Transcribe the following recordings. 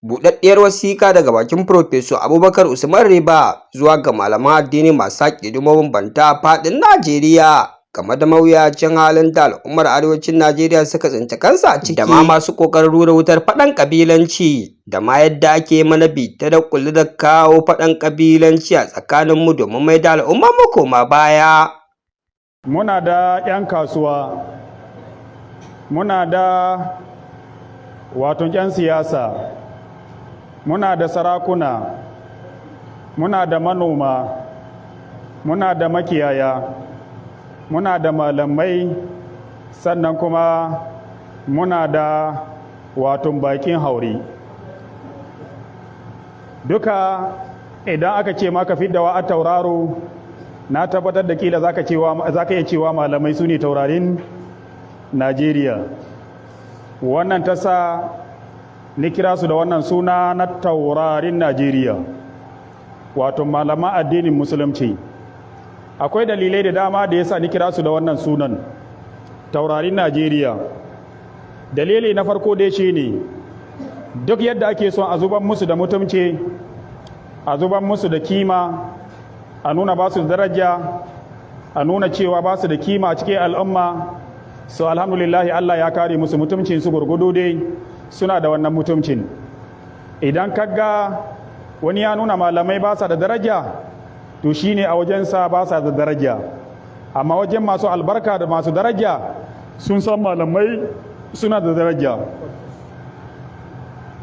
Buɗaɗɗiyar wasiƙa daga bakin Professor Abubakar Usman Riba zuwa ga malaman addini masu aƙidu mabambanta a faɗin Najeriya game da mawuyacin halin da al'ummar arewacin Najeriya suka tsinci kansu a ciki, da ma masu ƙoƙarin rura wutar faɗan ƙabilanci, da ma yadda ake mana bita da ƙulli da kawo faɗan ƙabilanci a tsakaninmu domin mai da al'ummar mu koma baya. Muna da 'yan kasuwa, muna da wato 'yan siyasa, muna da sarakuna, muna da manoma, muna da makiyaya, muna da malamai, sannan kuma muna da wato bakin haure. Duka idan aka ce maka fiddawa a tauraro, na tabbatar da kila zaka iya cewa malamai su ne taurarin Najeriya. Wannan ta sa ni kira su da wannan suna na taurarin Najeriya, wato malaman addinin Musulunci. Akwai dalilai da dama da yasa ni kira su da wannan sunan, taurarin Najeriya. Dalili na farko dai shine, duk yadda ake son a zuban musu da mutumci, a zuban musu da kima, a nuna ba su daraja, a nuna cewa ba su da kima a cikin al'umma, so alhamdulillahi, Allah ya kare musu mutumcin su. Gurgudu dai suna da wannan mutumcin. Idan kaga wani ya nuna malamai ba sa da daraja, to shine a wajensa ba sa da daraja. Amma wajen masu albarka da masu daraja, sun san malamai suna da daraja.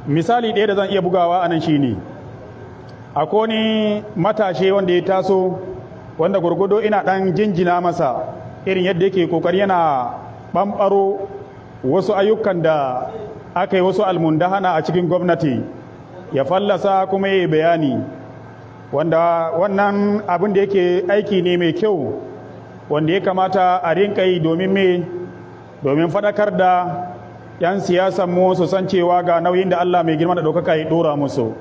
Misali ɗaya da zan iya bugawa anan shine, akwai wani matashi wanda ya taso, wanda gurgudo ina ɗan jinjina masa irin yadda yake kokari yana ɓamɓaro wasu ayyukan da aka yi, wasu almundahana a cikin gwamnati, ya fallasa kuma ya yi bayani, wanda wannan abin da yake aiki ne mai kyau wanda ya kamata a rinka yi. Domin me? Domin faɗakar da 'yan siyasan mu su san cewa ga nauyin da Allah mai girma da ɗaukaka ya ɗora musu.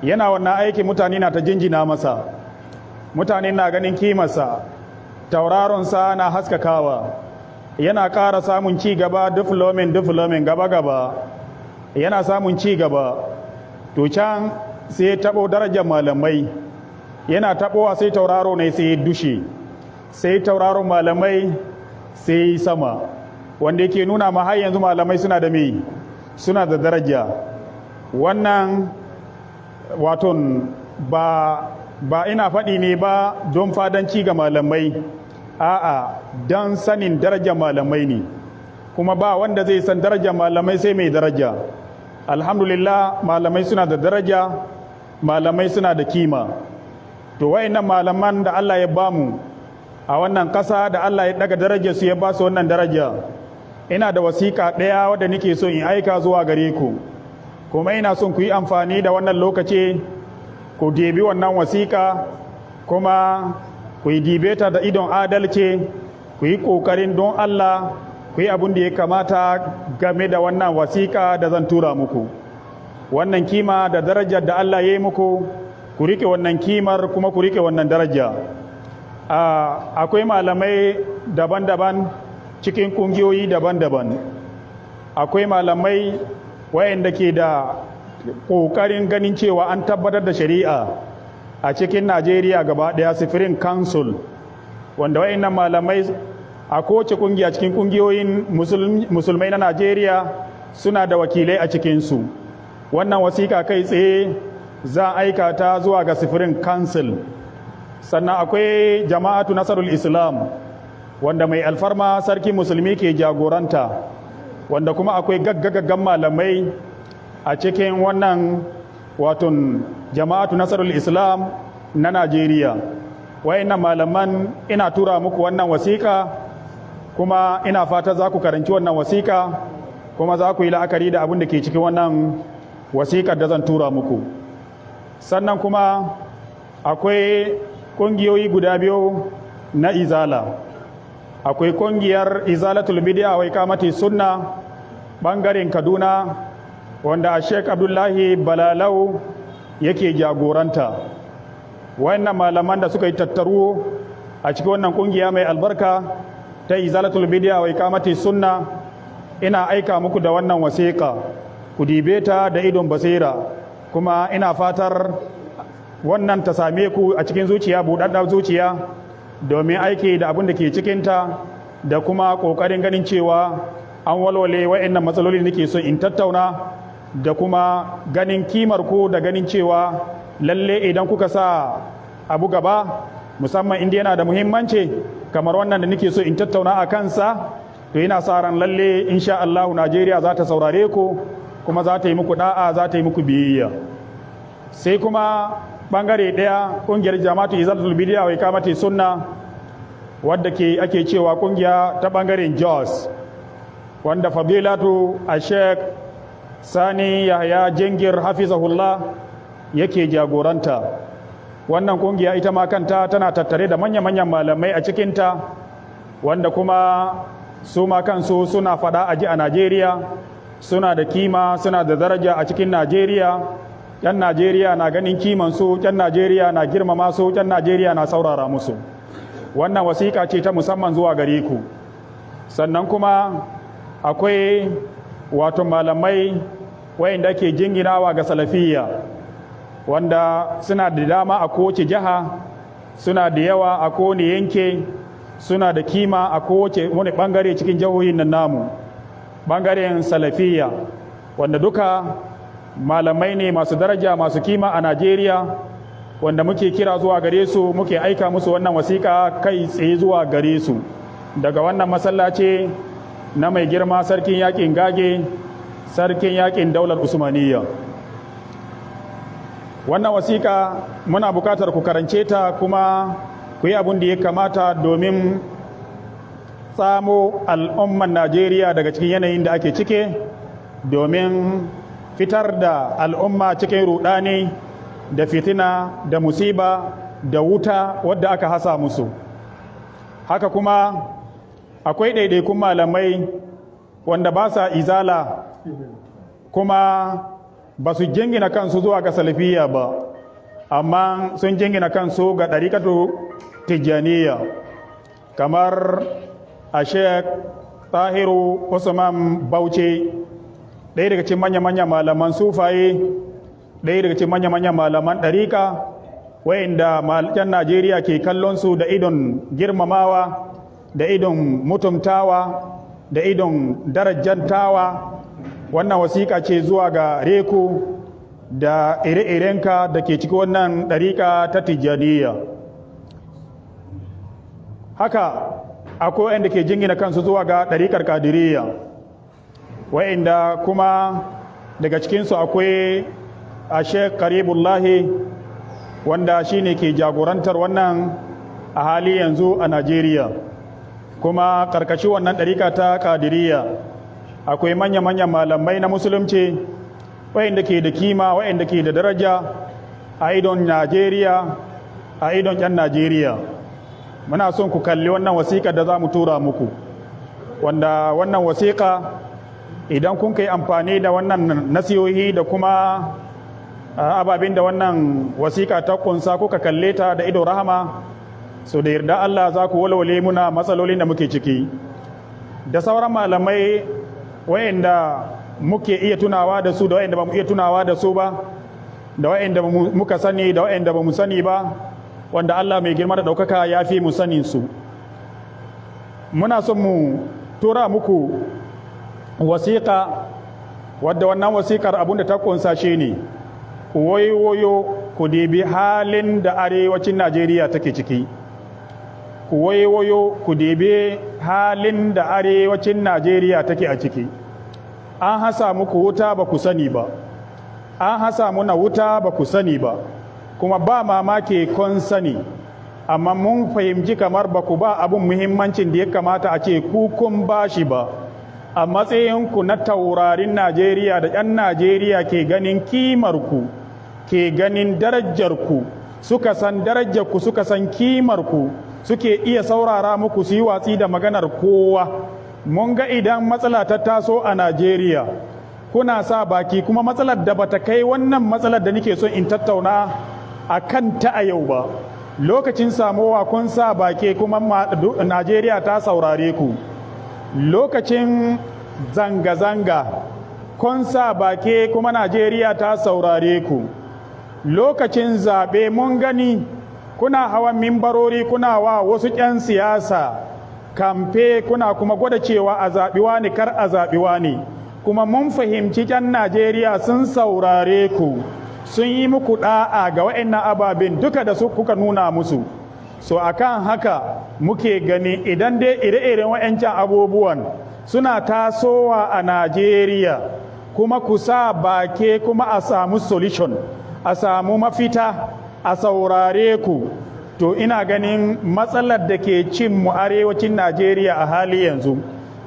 Yana wannan aiki, mutane na ta jinjina masa, mutane na ganin kimarsa, tauraronsa na haskakawa, yana ƙara samun ci gaba, development, development, gaba gaba, yana samun ci gaba. To, can sai ya taɓo darajar malamai. Yana taɓowa, sai tauraro ne sai ya dushe, sai tauraron malamai sai sama, wanda yake nuna ma har yanzu malamai suna da me? Suna da daraja. Wannan waton ba ina faɗi ne ba don fadanci ga malamai, a'a, don sanin darajar malamai ne. Kuma ba wanda zai san darajar malamai sai mai daraja. Alhamdulillah, malamai suna da daraja, malamai suna da kima. To, wayannan malaman da Allah ya bamu a wannan ƙasa, da Allah ya daga darajar su, ya ba su wannan daraja, ina da wasiƙa ɗaya wadda nake so in aika zuwa gare ku. Kuma ina son ku yi amfani da wannan lokaci ku dibi wannan wasiƙa, kuma ku yi dibe ta da idon adalci, ku yi ƙoƙarin don Allah ku yi abin da ya kamata game da wannan wasiƙa da zan tura muku. Wannan kima da darajar da Allah ya yi muku, ku riƙe wannan kimar kuma ku riƙe wannan daraja. Akwai malamai daban-daban cikin ƙungiyoyi daban-daban. Akwai malamai wayanda ke da ƙoƙarin ganin cewa an tabbatar da shari'a a cikin Najeriya gaba ɗaya, Supreme Council, wanda wayannan malamai a kowace ƙungiya cikin ƙungiyoyin musulmai na Najeriya suna da wakilai a cikinsu. Wannan wasiƙa kai tsaye za a aika ta zuwa ga Supreme Council. Sannan akwai Jama'atu Nasarul Islam, wanda mai alfarma Sarki Musulmi ke jagoranta, wanda kuma akwai gaggagaggan malamai a cikin wannan waton Jama'atu Nasarul Islam na Najeriya. Wayannan malaman, ina tura muku wannan wasiƙa, kuma ina fata za ku karanci wannan wasiƙa, kuma za ku yi la'akari da abin da ke cikin wannan wasiƙar da zan tura muku. Sannan kuma akwai ƙungiyoyi guda biyu na Izala. Akwai ƙungiyar Izalatul Bid'a wa Iqamati Sunna ɓangaren Kaduna, wanda a Sheikh Abdullahi Balalau yake jagoranta. Wannan malaman da suka yi tattaru a cikin wannan ƙungiya mai albarka ta Izalatul Bid'a wa Iqamati Sunna, ina aika muku da wannan wasiƙa. Ku dibe ta da idon basira, kuma ina fatar wannan ta same ku a cikin zuciya, buɗaɗɗar zuciya, domin aiki da abin da ke cikinta da kuma ƙoƙarin ganin cewa an walwale wa'annan matsaloli da nake so in tattauna, da kuma ganin kimar ku da ganin cewa lalle idan kuka sa abu gaba, musamman inda yana da muhimmanci kamar wannan da nake so in tattauna a kansa, to ina sa ran lalle insha Allah Najeriya za ta saurare ku, kuma za ta yi muku da'a, za ta yi muku biyayya. Sai kuma bangare ɗaya, ƙungiyar Jama'atu Izalatul Bid'a wa Iqamati Sunna, wadda ke ake cewa ƙungiya ta bangaren Jos, wanda Fadilatu a Sheikh Sani Yahya Jingir hafizahullah yake jagoranta. Wannan kungiya ita ma kanta tana tattare da manya-manyan malamai a cikinta, wanda kuma su ma kansu suna fada aji a Najeriya, suna da kima, suna da daraja a cikin Najeriya. Yan Najeriya na ganin kimansu, yan Najeriya na girmama su, yan Najeriya na saurara musu. Wannan wasiƙa ce ta musamman zuwa gare ku. Sannan kuma akwai wato malamai wayanda ke jinginawa ga Salafiyya, wanda suna da dama a kowace jiha, suna da yawa a kowane yanke, suna da kima a kowace wani bangare cikin jihohin nan namu, bangaren Salafiyya, wanda duka malamai ne masu daraja, masu kima a Najeriya, wanda muke kira zuwa gare su, muke aika musu wannan wasiƙa kai tsaye zuwa gare su daga wannan masallaci na mai girma Sarkin Yakin Gage, Sarkin Yakin Daular Usmaniyya. Wannan wasiƙa muna buƙatar ku karance ta kuma ku yi abin da ya kamata domin tsamo al'umman Najeriya daga cikin yanayin da ake cike, domin fitar da al'umma cikin rudani da fitina da musiba da wuta wadda aka hasa musu. Haka kuma akwai ɗaiɗaikun malamai wanda ba sa Izala kuma ba su jingina kansu zuwa ga Salafiya ba, amma sun jingina kansu ga Ɗariƙatu Tijjaniya, kamar a Sheikh Tahiru Usman Bauchi, ɗaya daga cikin manya-manya malaman sufaye, ɗaya daga cikin manya-manya malaman ɗariƙa, wayanda yan Najeriya ke kallon su da idon girmamawa, da idon mutumtawa, da idon darajantawa. Wannan wasiƙa ce zuwa ga reku da ire-irenka da ke cikin wannan ɗariƙa ta Tijjaniya. Haka akwai wayanda ke jingina kansu zuwa ga ɗariƙar Ƙadiriyya, wayanda kuma daga cikinsu akwai a Sheikh Karibullahi, wanda shine ke jagorantar wannan a hali yanzu a Najeriya. Kuma karkashin wannan ɗarika ta Ƙadiriyya akwai manya-manyan malamai na Musulunci wayanda ke da kima, wayanda ke da daraja a idon Najeriya, a idon 'yan Najeriya. Muna son ku kalli wannan wasiƙar da za mu tura muku, wanda wannan wasiƙa idan kun kai amfani da wannan nasihohi da kuma ababen da wannan wasiƙa ta kunsa, kuka kalle ta da ido rahama, so da yarda Allah za ku walwale muna matsalolin da muke ciki. Da sauran malamai wayanda muke iya tunawa da su, da wayanda ba mu iya tunawa da su ba, da wayanda muka sani, da wayanda ba mu sani ba, wanda Allah mai girma da ɗaukaka ya fi mu sanin su, muna son mu tura muku wasiƙa, wadda wannan wasiƙar abinda ta kunsa shi ne ku waiwayo ku dibi halin da arewacin Najeriya take ciki. Ku waiwayo ku dibi halin da arewacin Najeriya take a ciki. An hasa muku wuta ba ku sani ba, an hasa muna wuta ba ku sani ba, kuma ba mamaki kun sani, amma mun fahimci kamar ba ku ba abun muhimmancin da ya kamata a ce ku kun ba shi ba, a matsayinku na taurarin Najeriya da 'yan Najeriya ke ganin kimarku, ke ganin darajarku, suka san darajarku, suka san kimarku, suke iya saurara muku su yi watsi da maganar kowa. Mun ga idan matsala ta taso a Najeriya kuna sa baki, kuma matsalar da bata kai wannan matsalar da nake son in tattauna a kan ta a yau ba, lokacin samowa kun sa baki kuma Najeriya ta saurare ku. Lokacin zanga-zanga Kun sa bake kuma Najeriya ta saurare ku. Lokacin zaɓe mun gani kuna hawan mimbarori, kuna wa wasu 'yan siyasa kamfe, kuna kuma gwada cewa a zaɓi ne, kar a zaɓi ne. Kuma mun fahimci 'yan Najeriya sun saurare ku, sun yi muku ɗa'a ga wa'annan ababen duka da su kuka nuna musu. So akan haka muke gani, idan dai ire-iren wa'ancan abubuwan suna tasowa a Najeriya, kuma ku sa bake kuma a samu solution, a samu mafita, a saurare ku, to ina ganin matsalar da ke cin mu arewacin Najeriya a hali yanzu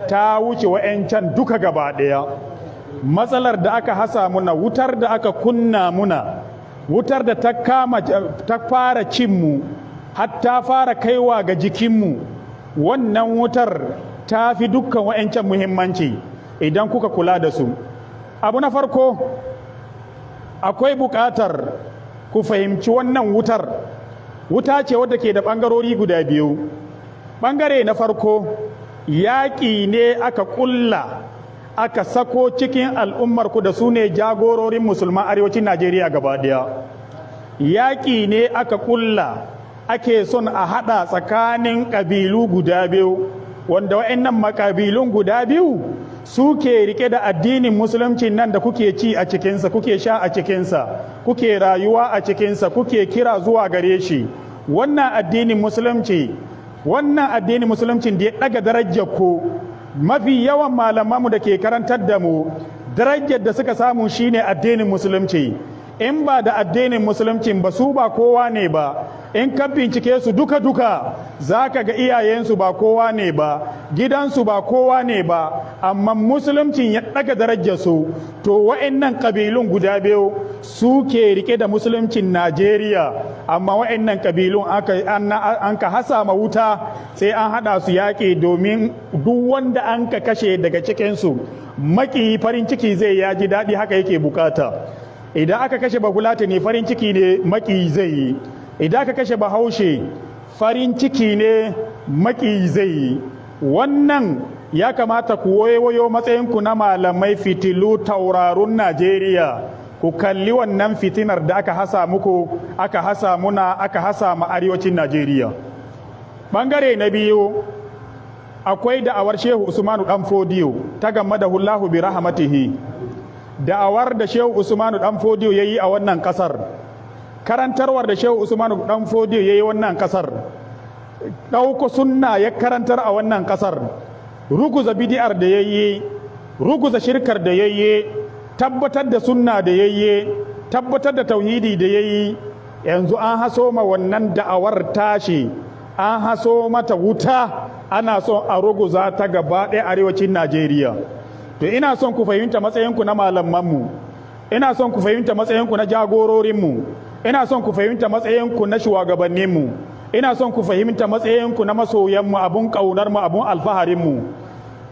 ta wuce wa'ancan duka gaba ɗaya. Matsalar da aka hasa muna, wutar da aka kunna muna, wutar da ta kama ta fara cin mu har ta fara kaiwa ga jikinmu, wannan wutar ta fi dukkan wa'ancan muhimmanci idan kuka kula da su. Abu na farko, akwai buƙatar ku fahimci wannan wutar wuta ce wadda ke da ɓangarori guda biyu. Ɓangare na farko, yaƙi ne aka ƙulla aka sako cikin al'ummarku da su ne jagororin Musulman arewacin Najeriya gaba ɗaya. Yaƙi ne aka ƙulla ake son a haɗa tsakanin ƙabilu guda biyu, wanda wa'annan makabilun guda biyu suke rike da addinin Musulunci nan da kuke ci a cikinsa, kuke sha a cikinsa, kuke rayuwa a cikinsa, kuke kira zuwa gare shi. Wannan addinin Musulunci, wannan addinin Musulunci da ya ɗaga darajar ku. Mafi yawan malamanmu da ke karantar da mu, darajar da suka samu shine addinin Musulunci. In ba da addinin Musulunci ba, su ba kowa ne ba. In ka bincike su duka-duka, za ka ga iyayensu ba kowa ne ba, gidansu ba kowa ne ba, amma Musuluncin ya ɗaga darajarsu. To wa'annan ƙabilun guda biyu su ke rike da Musuluncin Najeriya, amma wa'annan ƙabilun an ka hasa ma wuta, sai an haɗa su yaƙi, domin duk wanda an ka kashe daga cikinsu, maƙiyi farin ciki zai ya ji daɗi, haka yake bukata. Idan aka kashe Bafulatani, farin ciki ne maƙiyi zai yi. Idan aka kashe Bahaushe, farin ciki ne maƙiyi zai yi. Wannan ya kamata ku wayo matsayinku na malamai, fitilu, taurarun Najeriya, ku kalli wannan fitinar da aka hasa muku, aka hasa muna, aka hasa ma arewacin Najeriya. Bangare na biyu, akwai da'awar Shehu Usmanu Dan Fodiyo ta game da hullahu bi rahmatihi. Da'awar da Shehu Usmanu Dan Fodiyo yayi a wannan kasar, karantarwar da Shehu Usmanu Dan Fodiyo yayi wannan kasar, ɗauko sunna ya karantar a wannan kasar, ruguza bid'ar da yayi, ruguza shirkar da yayi, tabbatar da sunna da yayi, tabbatar da tauhidi da yayi. Yanzu an haso ma wannan da'awar tashi, an haso mata wuta, ana son a ruguza ta gaba ɗaya arewacin Najeriya. To ina son ku fahimta matsayinku na malamanmu, ina son ku fahimta matsayinku na jagororinmu, ina son ku fahimta matsayinku na shugabanninmu, ina son ku fahimta matsayinku na masoyanmu, abun ƙaunarmu, abun alfaharinmu.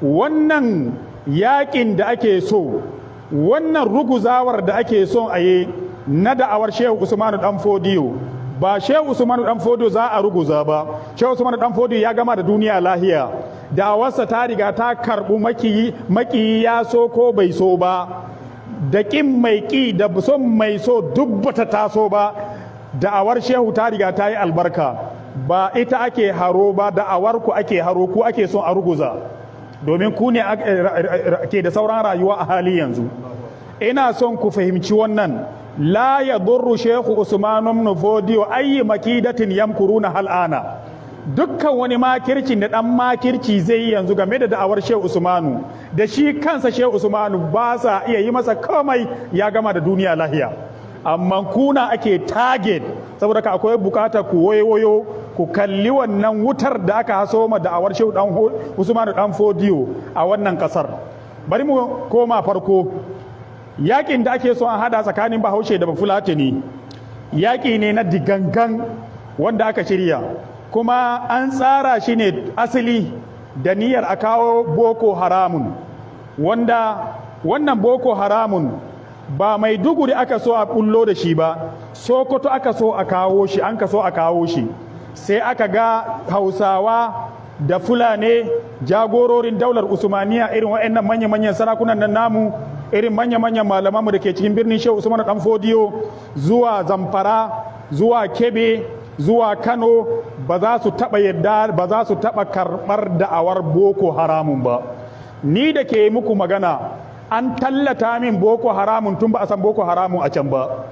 Wannan yakin da ake so, wannan ruguzawar da ake son a yi na da'awar Shehu Usmanu Dan Fodiyo, ba Shehu Usmanu Dan Fodiyo za a ruguza ba. Shehu Usmanu Dan Fodiyo ya gama da duniya lahiya. Da'awarsa ta riga ta karbu, makiyi makiyi ya so ko bai so ba, da ƙin mai ƙi da son mai so duk bata taso ba. Da'awar Shehu ta riga ta yi albarka. Ba ita ake haro ba, da'awar ku ake haro, ku ake son a ruguza, domin ku ne ke da sauran rayuwa a hali yanzu. Ina son ku fahimci wannan. La yadurru Shehu Usman ibn Fodiyo ayyi makidatin yamkuruna hal ana. Dukkan wani makircin da dan makirci zai yi yanzu game da da'awar Shehu Usmanu da shi kansa Shehu Usmanu, ba sa iya yi masa komai, ya gama da duniya lahiya. Amma kuna ake target. Saboda ka akwai bukatar ku wayo, ku kalli wannan wutar da aka haso ma da'awar Shehu Dan Usmanu Dan Fodiyo a wannan kasar. Bari mu koma farko. Yakin da ake so an hada tsakanin Bahaushe da Bafulatani, yaki ne na digangan wanda aka shirya, kuma an tsara shi ne asali da niyyar a kawo Boko Haramun, wanda wannan Boko Haramun ba Maiduguri aka so a bullo da shi ba, Sokoto aka so a kawo shi. An ka so a kawo shi, sai aka ga Hausawa da Fulane, jagororin daular Usmaniya, irin waɗannan manya-manyan sarakunan nan namu. Irin manya-manyan malamanmu da ke cikin birnin Shehu Usman Dan Fodiyo zuwa Zamfara, zuwa Kebe, zuwa Kano, ba za su taɓa yadda, ba za su taɓa karɓar da'awar Boko Haramun ba. Ni da ke muku magana, an tallata min Boko Haramun tun ba a san Boko Haramun a can ba.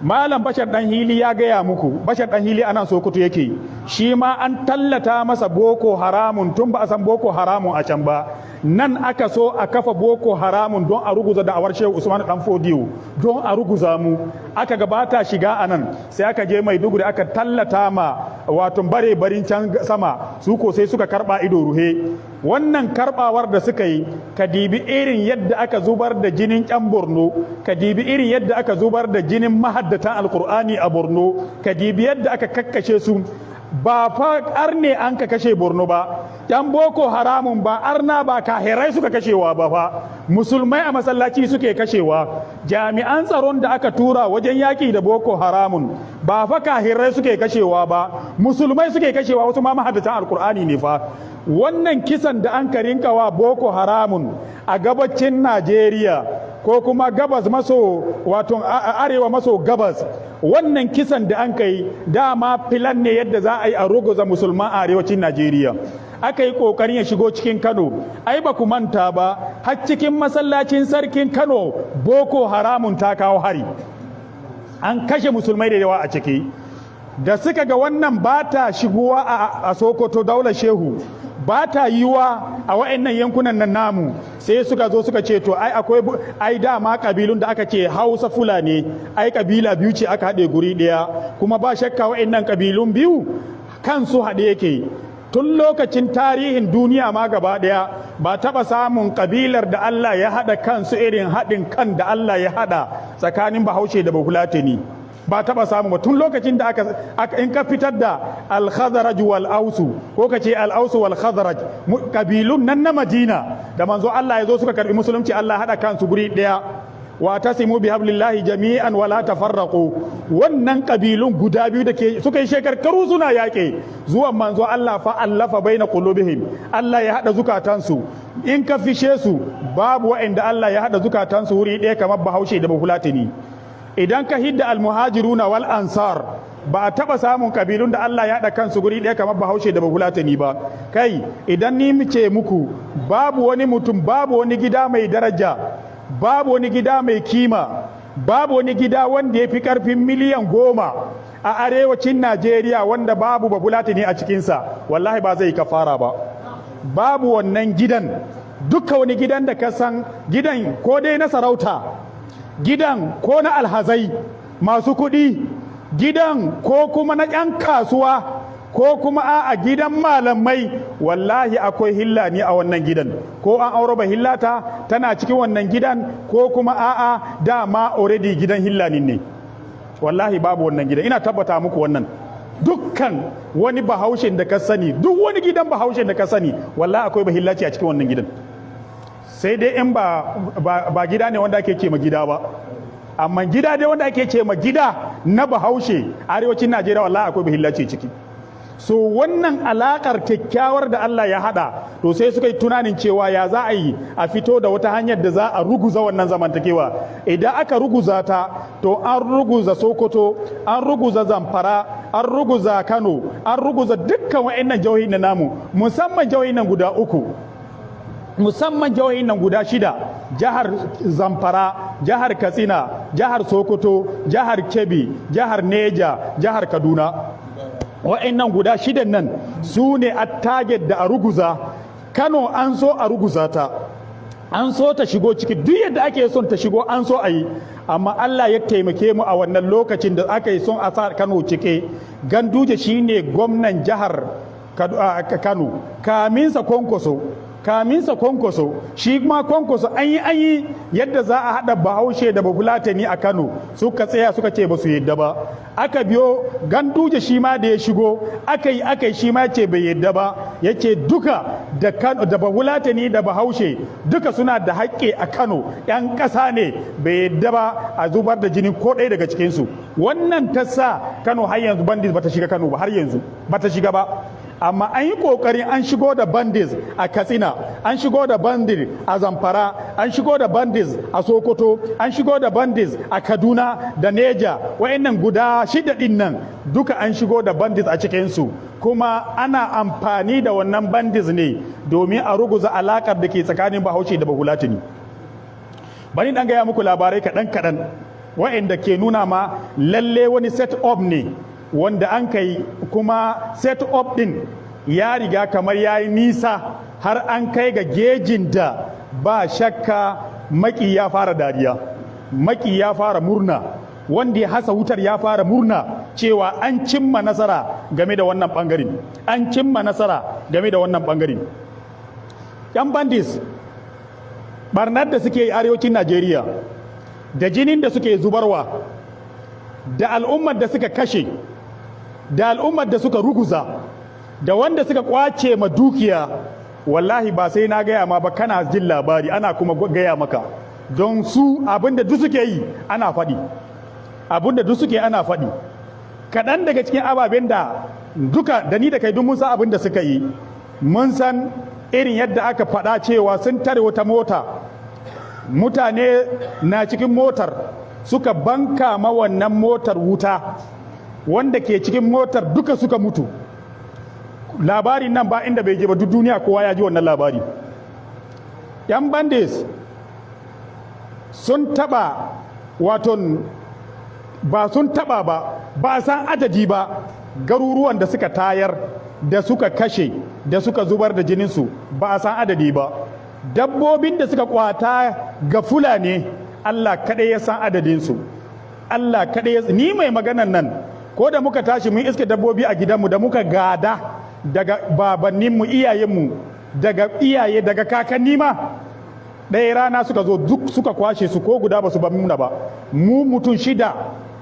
Malam Bashar Dan Hili ya gaya muku, Bashar Dan Hili anan Sokoto yake, shi ma an tallata masa Boko Haramun tun ba a san Boko Haramun a can ba. Nan aka so a kafa Boko Haramun don a ruguza da'awar Shehu Usman Dan Fodiyo, don a ruguza mu. Aka gabata shiga anan, sai aka je Maiduguri aka tallata ma wato bare barin can sama, su ko sai suka karba ido ruhe. Wannan karbawar da suka yi, ka dibi irin yadda aka zubar da jinin yan Borno, ka dibi irin yadda aka zubar da jinin mahaddatan Alkur'ani a Borno, ka dibi yadda aka kakkashe su. Ba fa arne an ka kashe Borno ba, yan Boko Haramun ba arna ba, kahirai suka kashewa ba fa, musulmai a masallaci suke kashewa. Jami'an tsaron da aka tura wajen yaƙi da Boko Haramun ba fa kahirai suke kashewa ba, musulmai suke kashewa, wasu ma mahaddatan Alkur'ani ne fa. Wannan kisan da an karinkawa Boko Haramun a gabacin Najeriya, ko kuma gabas maso, wato arewa maso gabas, wannan kisan da an kai dama plan ne yadda za a yi a ruguza musulman a arewacin Najeriya. Aka yi kokarin ya shigo cikin Kano. Ai ba ku manta ba, har cikin masallacin sarkin Kano Boko Haramun ta kawo hari, an kashe musulmai da yawa a ciki. Da suka ga wannan ba ta shigowa a Sokoto, daular Shehu ba ta yiwa a wa'annan yankunan nan namu, sai suka zo suka ce to ai akwai, ai dama kabilun da aka ce Hausa Fulani, ai kabila biyu ce aka haɗe guri ɗaya, kuma ba shakka wa'annan kabilun biyu kansu haɗe yake. Tun lokacin tarihin duniya ma gaba ɗaya ba taɓa samun kabilar da Allah ya haɗa kansu irin haɗin kan da Allah ya haɗa tsakanin Bahaushe da Bafulatani ba, taɓa samu ba. Tun lokacin da aka in ka fitar da Al-Khazraj wal Ausu, ko ka ce Al-Ausu wal Khazraj, kabilun nan na Madina da manzo Allah ya zo suka karbi musulunci, Allah haɗa kansu guri ɗaya, "Wa tasimu bi hablillahi jami'an wala tafarraqu". Wannan kabilun guda biyu da ke suka yi shekarkaru suna yaƙe, zuwan manzo Allah fa allafa baina qulubihim, Allah ya hada zukatansu. In ka fishe su, babu wa'anda Allah ya hada zukatansu wuri ɗaya kamar Bahaushe da Bafulatani. Idan ka hidda Almuhajiruna wal Ansar, ba a taba samun kabilun da Allah ya haɗa kansu guri ɗaya kamar Bahaushe da Bafulatani ba. Kai, idan ni ce muku babu wani mutum, babu wani gida mai daraja, babu wani gida mai kima, babu wani gida wanda ya fi karfin miliyan 10 a arewacin Najeriya wanda babu Bafulatani a cikinsa, wallahi ba zai kafara ba. Babu wannan gidan. Duka wani gidan da ka san gidan, ko dai na sarauta gidan, ko na alhazai masu kuɗi gidan, ko kuma na 'yan kasuwa, ko kuma a gidan malamai, wallahi akwai hillani a wannan gidan, ko an auro ba hillata tana cikin wannan gidan, ko kuma a'a, dama already gidan hillanin ne. Wallahi babu wannan gidan, ina tabbata muku wannan. Dukkan wani Bahaushen da ka sani, duk wani gidan Bahaushen da ka sani, wallahi akwai bahillaci a cikin wannan gidan, sai dai in ba gida ne wanda ake ce ma gida ba. Amma gida dai wanda ake ce ma gida na Bahaushe arewacin Najeriya, wallahi akwai bahillaci ciki. So wannan alakar kyakkyawar da Allah ya hada, to sai suka yi tunanin cewa ya za a yi a fito da wata hanyar da za a ruguza wannan zamantakewa. Idan aka ruguza ta, to an ruguza Sokoto, an ruguza Zamfara, an ruguza Kano, an ruguza dukkan wa'annan jihohin na namu, musamman jihohin nan guda uku, musamman jihohin nan guda shida: jihar Zamfara, jihar Katsina, jihar Sokoto, jihar Kebbi, jihar Neja, jihar Kaduna. Wa'annan guda shidan nan su ne a target da a ruguza. Kano an so a ruguza ta, an so ta shigo ciki, duk yadda ake son ta shigo an so a yi, amma Allah ya taimake mu. A wannan lokacin da aka yi son a sa Kano cike, Ganduje shine gwamnan jihar Kano, kaminsa Kwankwaso, kaminsa Kwankwaso, shi ma Kwankwaso an yi yadda za a haɗa Bahaushe da Bafulatani a Kano, suka tsaya suka ce ba su yadda ba. Aka biyo Ganduje, shi ma da ya shigo aka yi, shi ma ce bai yadda ba, ya ce duka da Kano da Bafulatani da Bahaushe duka suna da haƙƙi a Kano, 'yan ƙasa ne, bai yadda ba a zubar da jini ko ɗaya daga cikinsu. Wannan ta sa Kano har yanzu bandit bata shiga Kano ba, har yanzu bata shiga ba. Amma an yi kokari an shigo da bandits a Katsina, an shigo da bandit a Zamfara, an shigo da bandits a Sokoto, an shigo da bandits a Kaduna da Neja. Wa'annan guda shida din nan duka an shigo da bandits a cikinsu, kuma ana amfani da wannan bandits ne domin a ruguza alakar da ke tsakanin Bahaushe da Bahulatani. Bari dan gaya muku labarai kaɗan kaɗan wa'anda ke nuna ma lalle wani set up ne wanda an kai, kuma set up din ya riga kamar ya yi nisa har an kai ga gejin da ba shakka maki ya fara dariya, maki ya fara murna, wanda ya hasa wutar ya fara murna cewa an cimma nasara game da wannan bangaren, an cimma nasara game da wannan bangaren. Yan bandits, barnar da suke yi arewacin Najeriya, da jinin da suke zubarwa, da al'ummar da suka kashe, da al'ummar da suka ruguza, da wanda suka kwace ma dukiya, wallahi ba sai na gaya ma ba, kana jin labari, ana kuma gaya maka, don su abinda duk suke yi ana faɗi, abinda duk suke ana faɗi. Kaɗan daga cikin ababen da duka da ni da kai duk mun san abin da suka yi. Mun san irin yadda aka faɗa cewa sun tare wata mota, mutane na cikin motar, suka banka ma wannan motar wuta, wanda ke cikin motar duka suka mutu. Labarin nan ba inda bai je ba, duk duniya kowa ya ji wannan labari. Yan bandits sun taba, waton ba sun taba ba, ba san adadi ba, garuruwan da suka tayar, da suka kashe, da suka zubar da jininsu, ba a san adadi ba. Dabbobin da suka kwata ga Fulani, Allah kaɗai ya san adadinsu, Allah kaɗai ya. Ni mai maganan nan, ko da muka tashi mun iske dabbobi a gidanmu da muka gada daga babanninmu, iyayenmu, daga iyaye, daga kakanni ma. Ɗaya rana suka zo duk suka kwashe su, ko guda ba su bar muna ba. Mu mutum shida,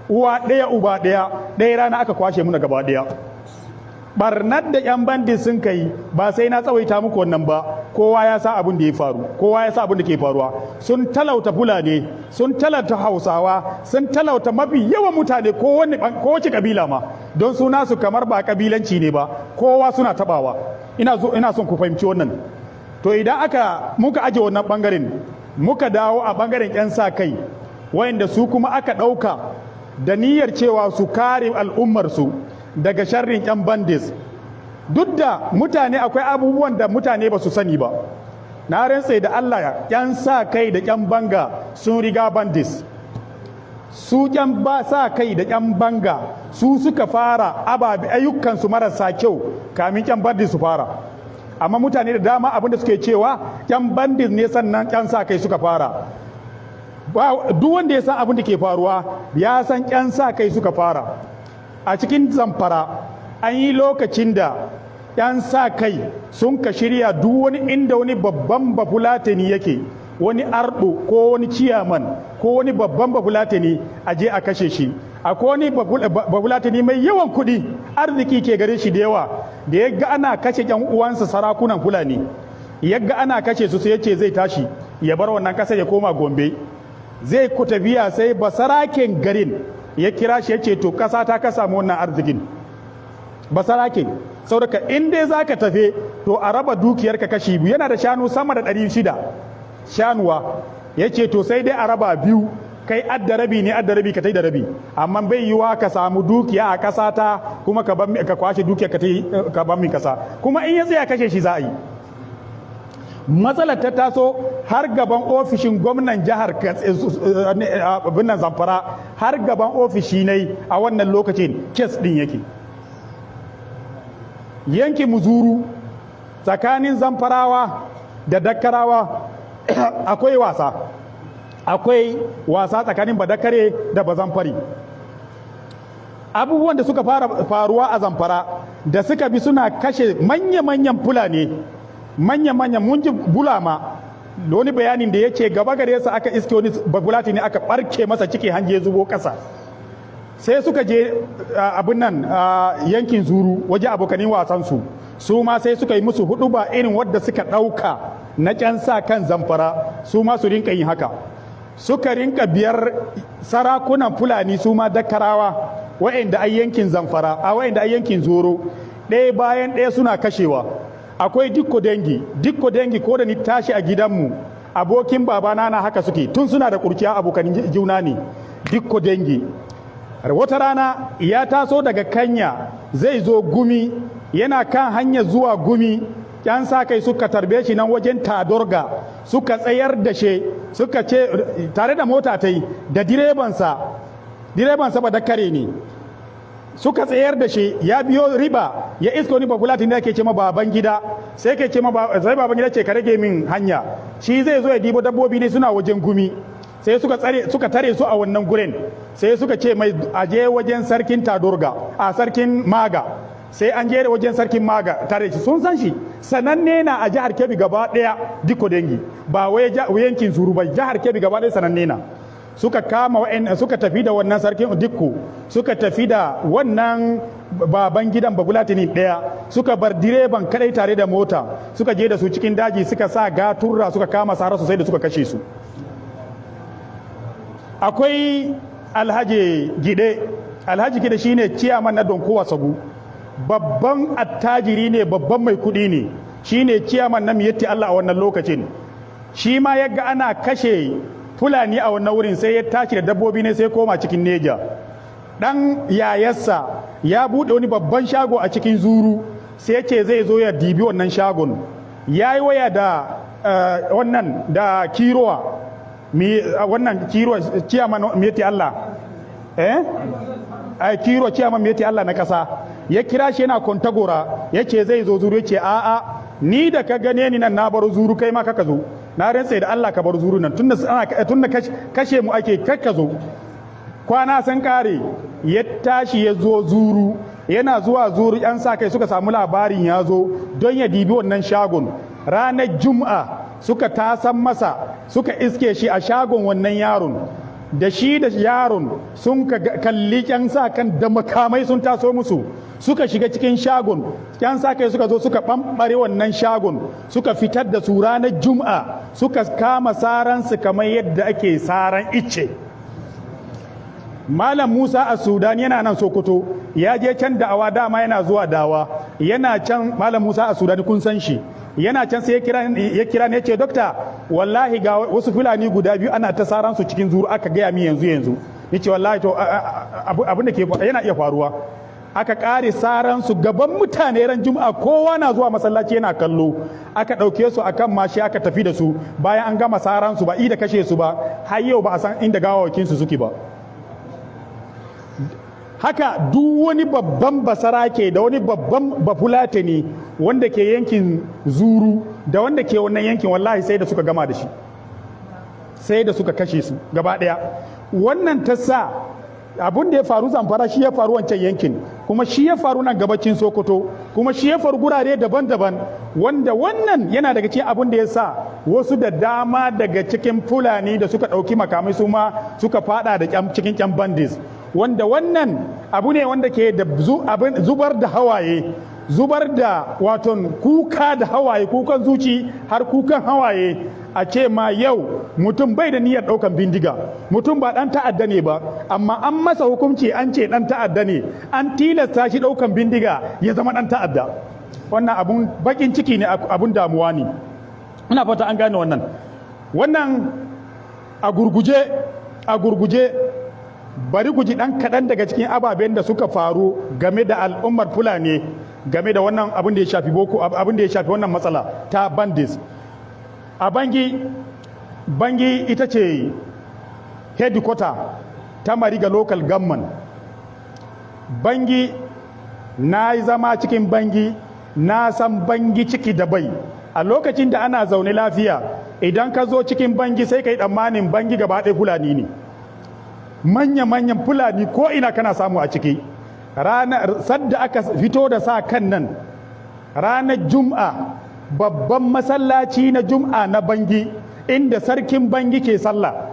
uwa ɗaya uba ɗaya, ɗaya rana aka kwashe muna gaba ɗaya. Barnar da yan bandit sun kai, ba sai na tsawaita muku wannan ba, kowa ya sa abin da ya faru, kowa ya sa abin da ke faruwa. Sun talauta Fulani, sun talauta Hausawa, sun talauta mafi yawan mutane, kowace kabila ma, don suna su kamar ba kabilanci ne ba, kowa suna tabawa. Ina so, ina son ku fahimci wannan. To, idan aka muka aje wannan bangaren, muka dawo a bangaren yan sa kai, wayanda su kuma aka ɗauka da niyyar cewa su kare al'ummarsu daga sharrin yan bandits. Duk da mutane, akwai abubuwan da mutane ba su sani ba. Na rantse da Allah, yan sa kai da yan banga sun riga bandits. Su yan ba sa kai da yan banga su suka fara ababe, ayyukansu marasa kyau, kamin yan bandits su fara. Amma mutane da dama abinda suke cewa yan bandits ne sannan yan sa kai suka fara. Duk wanda ya san abin da ke faruwa ya san yan sa kai suka fara. A cikin Zamfara an yi lokacin da 'yan sa kai sun ka shirya duk wani inda wani babban Bafulatani yake, wani ardo ko wani ciyaman ko wani babban Bafulatani, a je a kashe shi. Akwai wani Bafulatani mai yawan kuɗi, arziki ke gare shi da yawa, da ya ga ana kashe 'yan uwansa sarakunan Fulani, ya ga ana kashe su, sai ya ce zai tashi ya bar wannan ƙasa ya koma Gombe. Zai ku tafiya, sai basaraken garin ya kira shi, ya ce, "To, ƙasa ta ka samu wannan arzikin, basarake, saboda in dai za ka tafe, to a raba dukiyarka kashi biyu." Yana da shanu sama da 600 shanuwa. Ya ce, "To, sai dai a raba biyu, kai adda rabi ne adda rabi, ka tai da rabi. Amma bai yiwa ka samu dukiya a ƙasa ta kuma ka ka kwashe dukiya ka tai ka ban min kasa." Kuma in ya tsaya, kashe shi za a yi. Matsalar ta taso har gaban ofishin gwamnan jihar abin Zamfara, har gaban ofishi ne a wannan lokacin case din yake. Yankin Muzuru, tsakanin Zamfarawa da Dakkarawa akwai wasa, akwai wasa tsakanin Badakare da Bazamfari. Abubuwan da suka fara faruwa a Zamfara, da suka bi suna kashe manya-manyan Fulani, manya-manyan, mun ji Bulama wani bayanin da ya ce gaba gare sa aka iske wani Bafulati ne, aka barke masa ciki, hanji ya zubo ƙasa. Sai suka je abin nan yankin Zuru, waje abokanin wasansu, su ma sai suka yi musu hudu ba irin wadda suka ɗauka na ƙyan sa kan Zamfara, su ma su rinka yin haka. Suka rinka biyar sarakunan Fulani, su ma Dakarawa, wa'anda ai yankin Zamfara, a wa'anda ai yankin Zoro. Ɗaya bayan ɗaya suna kashewa. Akwai Dikko Dangi. Dikko Dangi, ko da ni tashi a gidanmu, abokin babana na, haka suke tun suna da kurciya, abokan juna ne. Dikko Dangi wata rana ya taso daga Kanya zai zo Gumi. Yana kan hanyar zuwa Gumi, yan sa kai suka tarbe shi nan wajen Tadorga, suka tsayar da shi, suka ce tare da mota ta yi da direbansa, direbansa ba dakare ne, suka tsayar da shi. Ya biyo riba ya iska wani bafulatin da ake ce ma Baban Gida. Sai ke ce ma, sai Baban Gida ce, "Ka rage min hanya." Shi zai zo ya dibo dabbobi ne suna wajen Gumi. Sai suka tsare, suka tare su a wannan gurin. Sai suka ce mai aje wajen sarkin Tadorga, a sarkin Maga. Sai an jere wajen sarkin Maga tare shi. Sun san shi, sananne na a jihar Kebbi gaba daya. Dikko Dangi, ba wai yankin Zuru ba, jihar Kebbi gaba daya sananne na. Suka kama wa'en, suka tafi da wannan sarkin Dikko, suka tafi da wannan Baban Gidan bafulatini daya, suka bar direban kadai tare da mota. Suka je da su cikin daji, suka sa gaturra, suka kama sara sosai da suka kashe su. Akwai Alhaji Gide. Alhaji Gide shine ciyaman na Donkowa Wasagu, babban attajiri ne, babban mai kudi ne, shine ciyaman na Miyetti Allah a wannan lokacin. Shi ma yaga ana kashe Fulani a wannan wurin, sai ya tashi da dabbobi ne, sai koma cikin Neja. Dan yayarsa ya bude wani babban shago a cikin Zuru, sai ya ce zai zo ya dibi wannan shagon. Ya yi waya da wannan da Kirowa, wannan Kirowa ciyaman Miyetti Allah, eh Kiro, ciyaman Miyetti Allah na kasa. Ya kira shi, yana Kontagora, ya ce zai zo Zuru. Ya ce, "A'a, ni da ka gane ni nan na bar Zuru, kai ma kaka zo. Na rantse da Allah ka bar Zuru nan, tunda tunda kashe mu ake, kakka zo." Kwana sun kare, ya tashi ya zo Zuru. Yana zuwa Zuru, yan sa kai suka samu labarin ya zo don ya dibi wannan shagon. Ranar Juma'a suka tasan masa, suka iske shi a shagon wannan yaron. Da shi da yaron sun kalli yan sa kan da makamai sun taso musu, suka shiga cikin shagon. Yan sa kai suka zo suka ɓamɓare wannan shagon, suka fitar da su. Ranar Juma'a suka kama saransu kamar yadda ake saran icce. Malam Musa a Sudan yana nan Sokoto, ya je can da'awa, dama yana zuwa dawa. Yana can, Malam Musa a Sudan, kun san shi, yana can. Sai ya kira ne, ya ce, "Dokta, wallahi ga wasu Fulani guda biyu ana ta saran su cikin Zuru, aka gaya min yanzu yanzu." Yace, "Wallahi to abin da ke yana iya faruwa." Aka ƙare saran su gaban mutane ran Juma'a, kowa na zuwa masallaci yana kallo. Aka ɗauke su akan mashi, aka tafi da su. Bayan an gama saran su, ba da kashe su ba, har yau ba a san inda gawawakin su suke ba. Haka duk wani babban basarake da wani babban bafulatani wanda ke yankin Zuru da wanda ke wannan yankin, wallahi sai da suka gama da shi, sai da suka kashe su gaba ɗaya. Wannan ta sa abun da ya faru Zamfara shi ya faru wancan yankin, kuma shi ya faru nan gabacin Sokoto, kuma shi ya faru gurare daban-daban. Wanda wannan yana daga cikin abun da ya sa wasu da dama daga cikin Fulani da suka ɗauki makamai, su ma suka fada da cikin kyan bandits. Wanda wannan abu ne wanda ke da zubar da hawaye, zubar da waton kuka da hawaye, kukan zuci har kukan hawaye, a ce ma yau mutum bai da niyyar ɗaukan bindiga, mutum ba ɗan ta'adda ne ba, amma an masa hukunci an ce ɗan ta'adda ne, an tilasta shi ɗaukan bindiga ya zama ɗan ta'adda. Wannan abun bakin ciki ne, abun damuwa ne. Ina fata an gane wannan. Wannan a gurguje, a gurguje, bari ku ji ɗan kaɗan daga cikin ababen da suka faru game da al'ummar Fulani, game da wannan abin da ya shafi boko, abin da ya shafi wannan matsala ta bandits. A Bangi, Bangi ita ce headquarter ta Mariga Local Government. Bangi, na yi zama cikin Bangi, na san Bangi ciki da bai. A lokacin da ana zaune lafiya, idan ka zo cikin Bangi sai ka yi tsammanin Bangi gaba ɗaya Fulani ne, manya-manyan Fulani ko ina kana samu a ciki. Ranar sadda aka fito da sa kan nan, ranar Jum'a, babban masallaci na Jum'a na Bangi, inda sarkin Bangi ke sallah,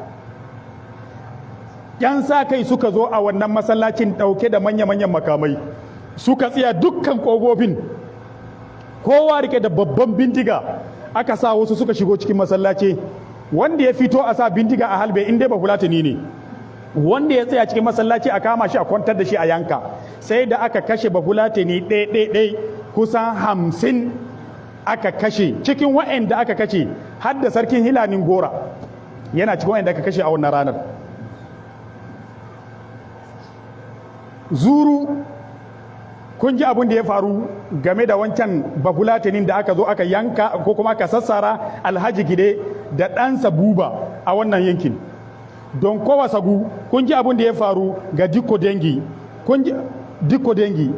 yan sa kai suka zo a wannan masallacin ɗauke da manya-manyan makamai, suka tsaya dukkan ƙofofin, kowa rike da babban bindiga. Aka sa wasu suka shigo cikin masallaci, wanda ya fito a sa bindiga a halbe in dai ba Fulatani ne. Wanda ya tsaya cikin masallaci, a kama shi, a kwantar da shi, a yanka. Sai da aka kashe Bafulatani ɗai ɗai kusan 50 aka kashe. Cikin wa'anda aka kashe har da sarkin Hilanin Gora, yana cikin wa'anda aka kashe a wannan ranar. Zuru, kun ji abin da ya faru game da wancan Bafulatinin da aka zo aka yanka ko kuma aka sassara, Alhaji Gide da ɗansa Buba, a wannan yankin. Don kowa sagu, kun ji abin da ya faru ga Dikko Dengi. Kun ji Dikko Dengi.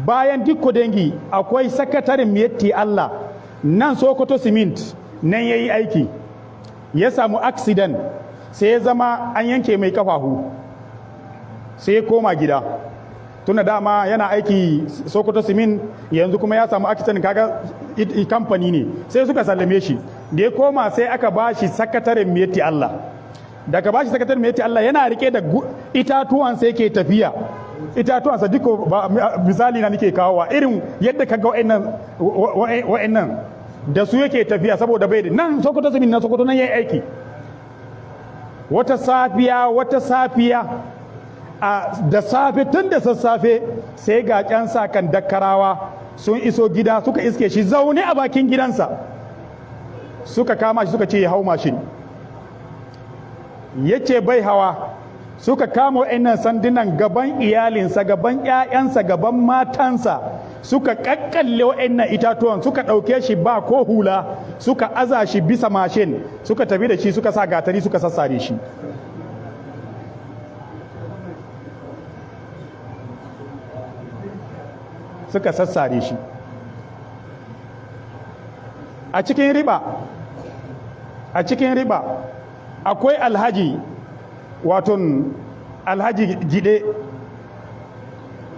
Bayan Dikko Dengi, akwai sakataren Miyetti Allah nan Sokoto Cement, nan ya yi aiki, ya samu accident, sai ya zama an yanke mai kafahu, sai ya koma gida. Tunda dama yana aiki Sokoto Cement, yanzu kuma ya samu accident, kaga kamfani ne, sai suka sallame shi. Da ya koma, sai aka ba shi sakataren Miyetti Allah. Daga ba shi sakataren Miyetti Allah, yana rike da itatuwan, sai ke tafiya itatuwansa duka. Misali na nake kawowa, irin yadda ka ga wa'annan da su yake tafiya, saboda bai da nan Sokoto Cement, na Sokoto nan yayi aiki. Wata safiya da safe, tun da sassafe, sai ga ƴan sa kan Dakkarawa sun iso gida, suka iske shi zaune a bakin gidansa. Suka kama shi, suka ce ya hau mashin, ya ce bai hawa. Suka kama wa'annan sandunan gaban iyalinsa, gaban 'ya'yansa, gaban matansa, suka kakkalle wa'annan itatuwan, suka ɗauke shi ba ko hula, suka aza shi bisa mashin, suka tafi da shi, suka sa gatari suka sassare shi. Suka sassare shi. A cikin Riba akwai Alhaji, waton Alhaji Gide,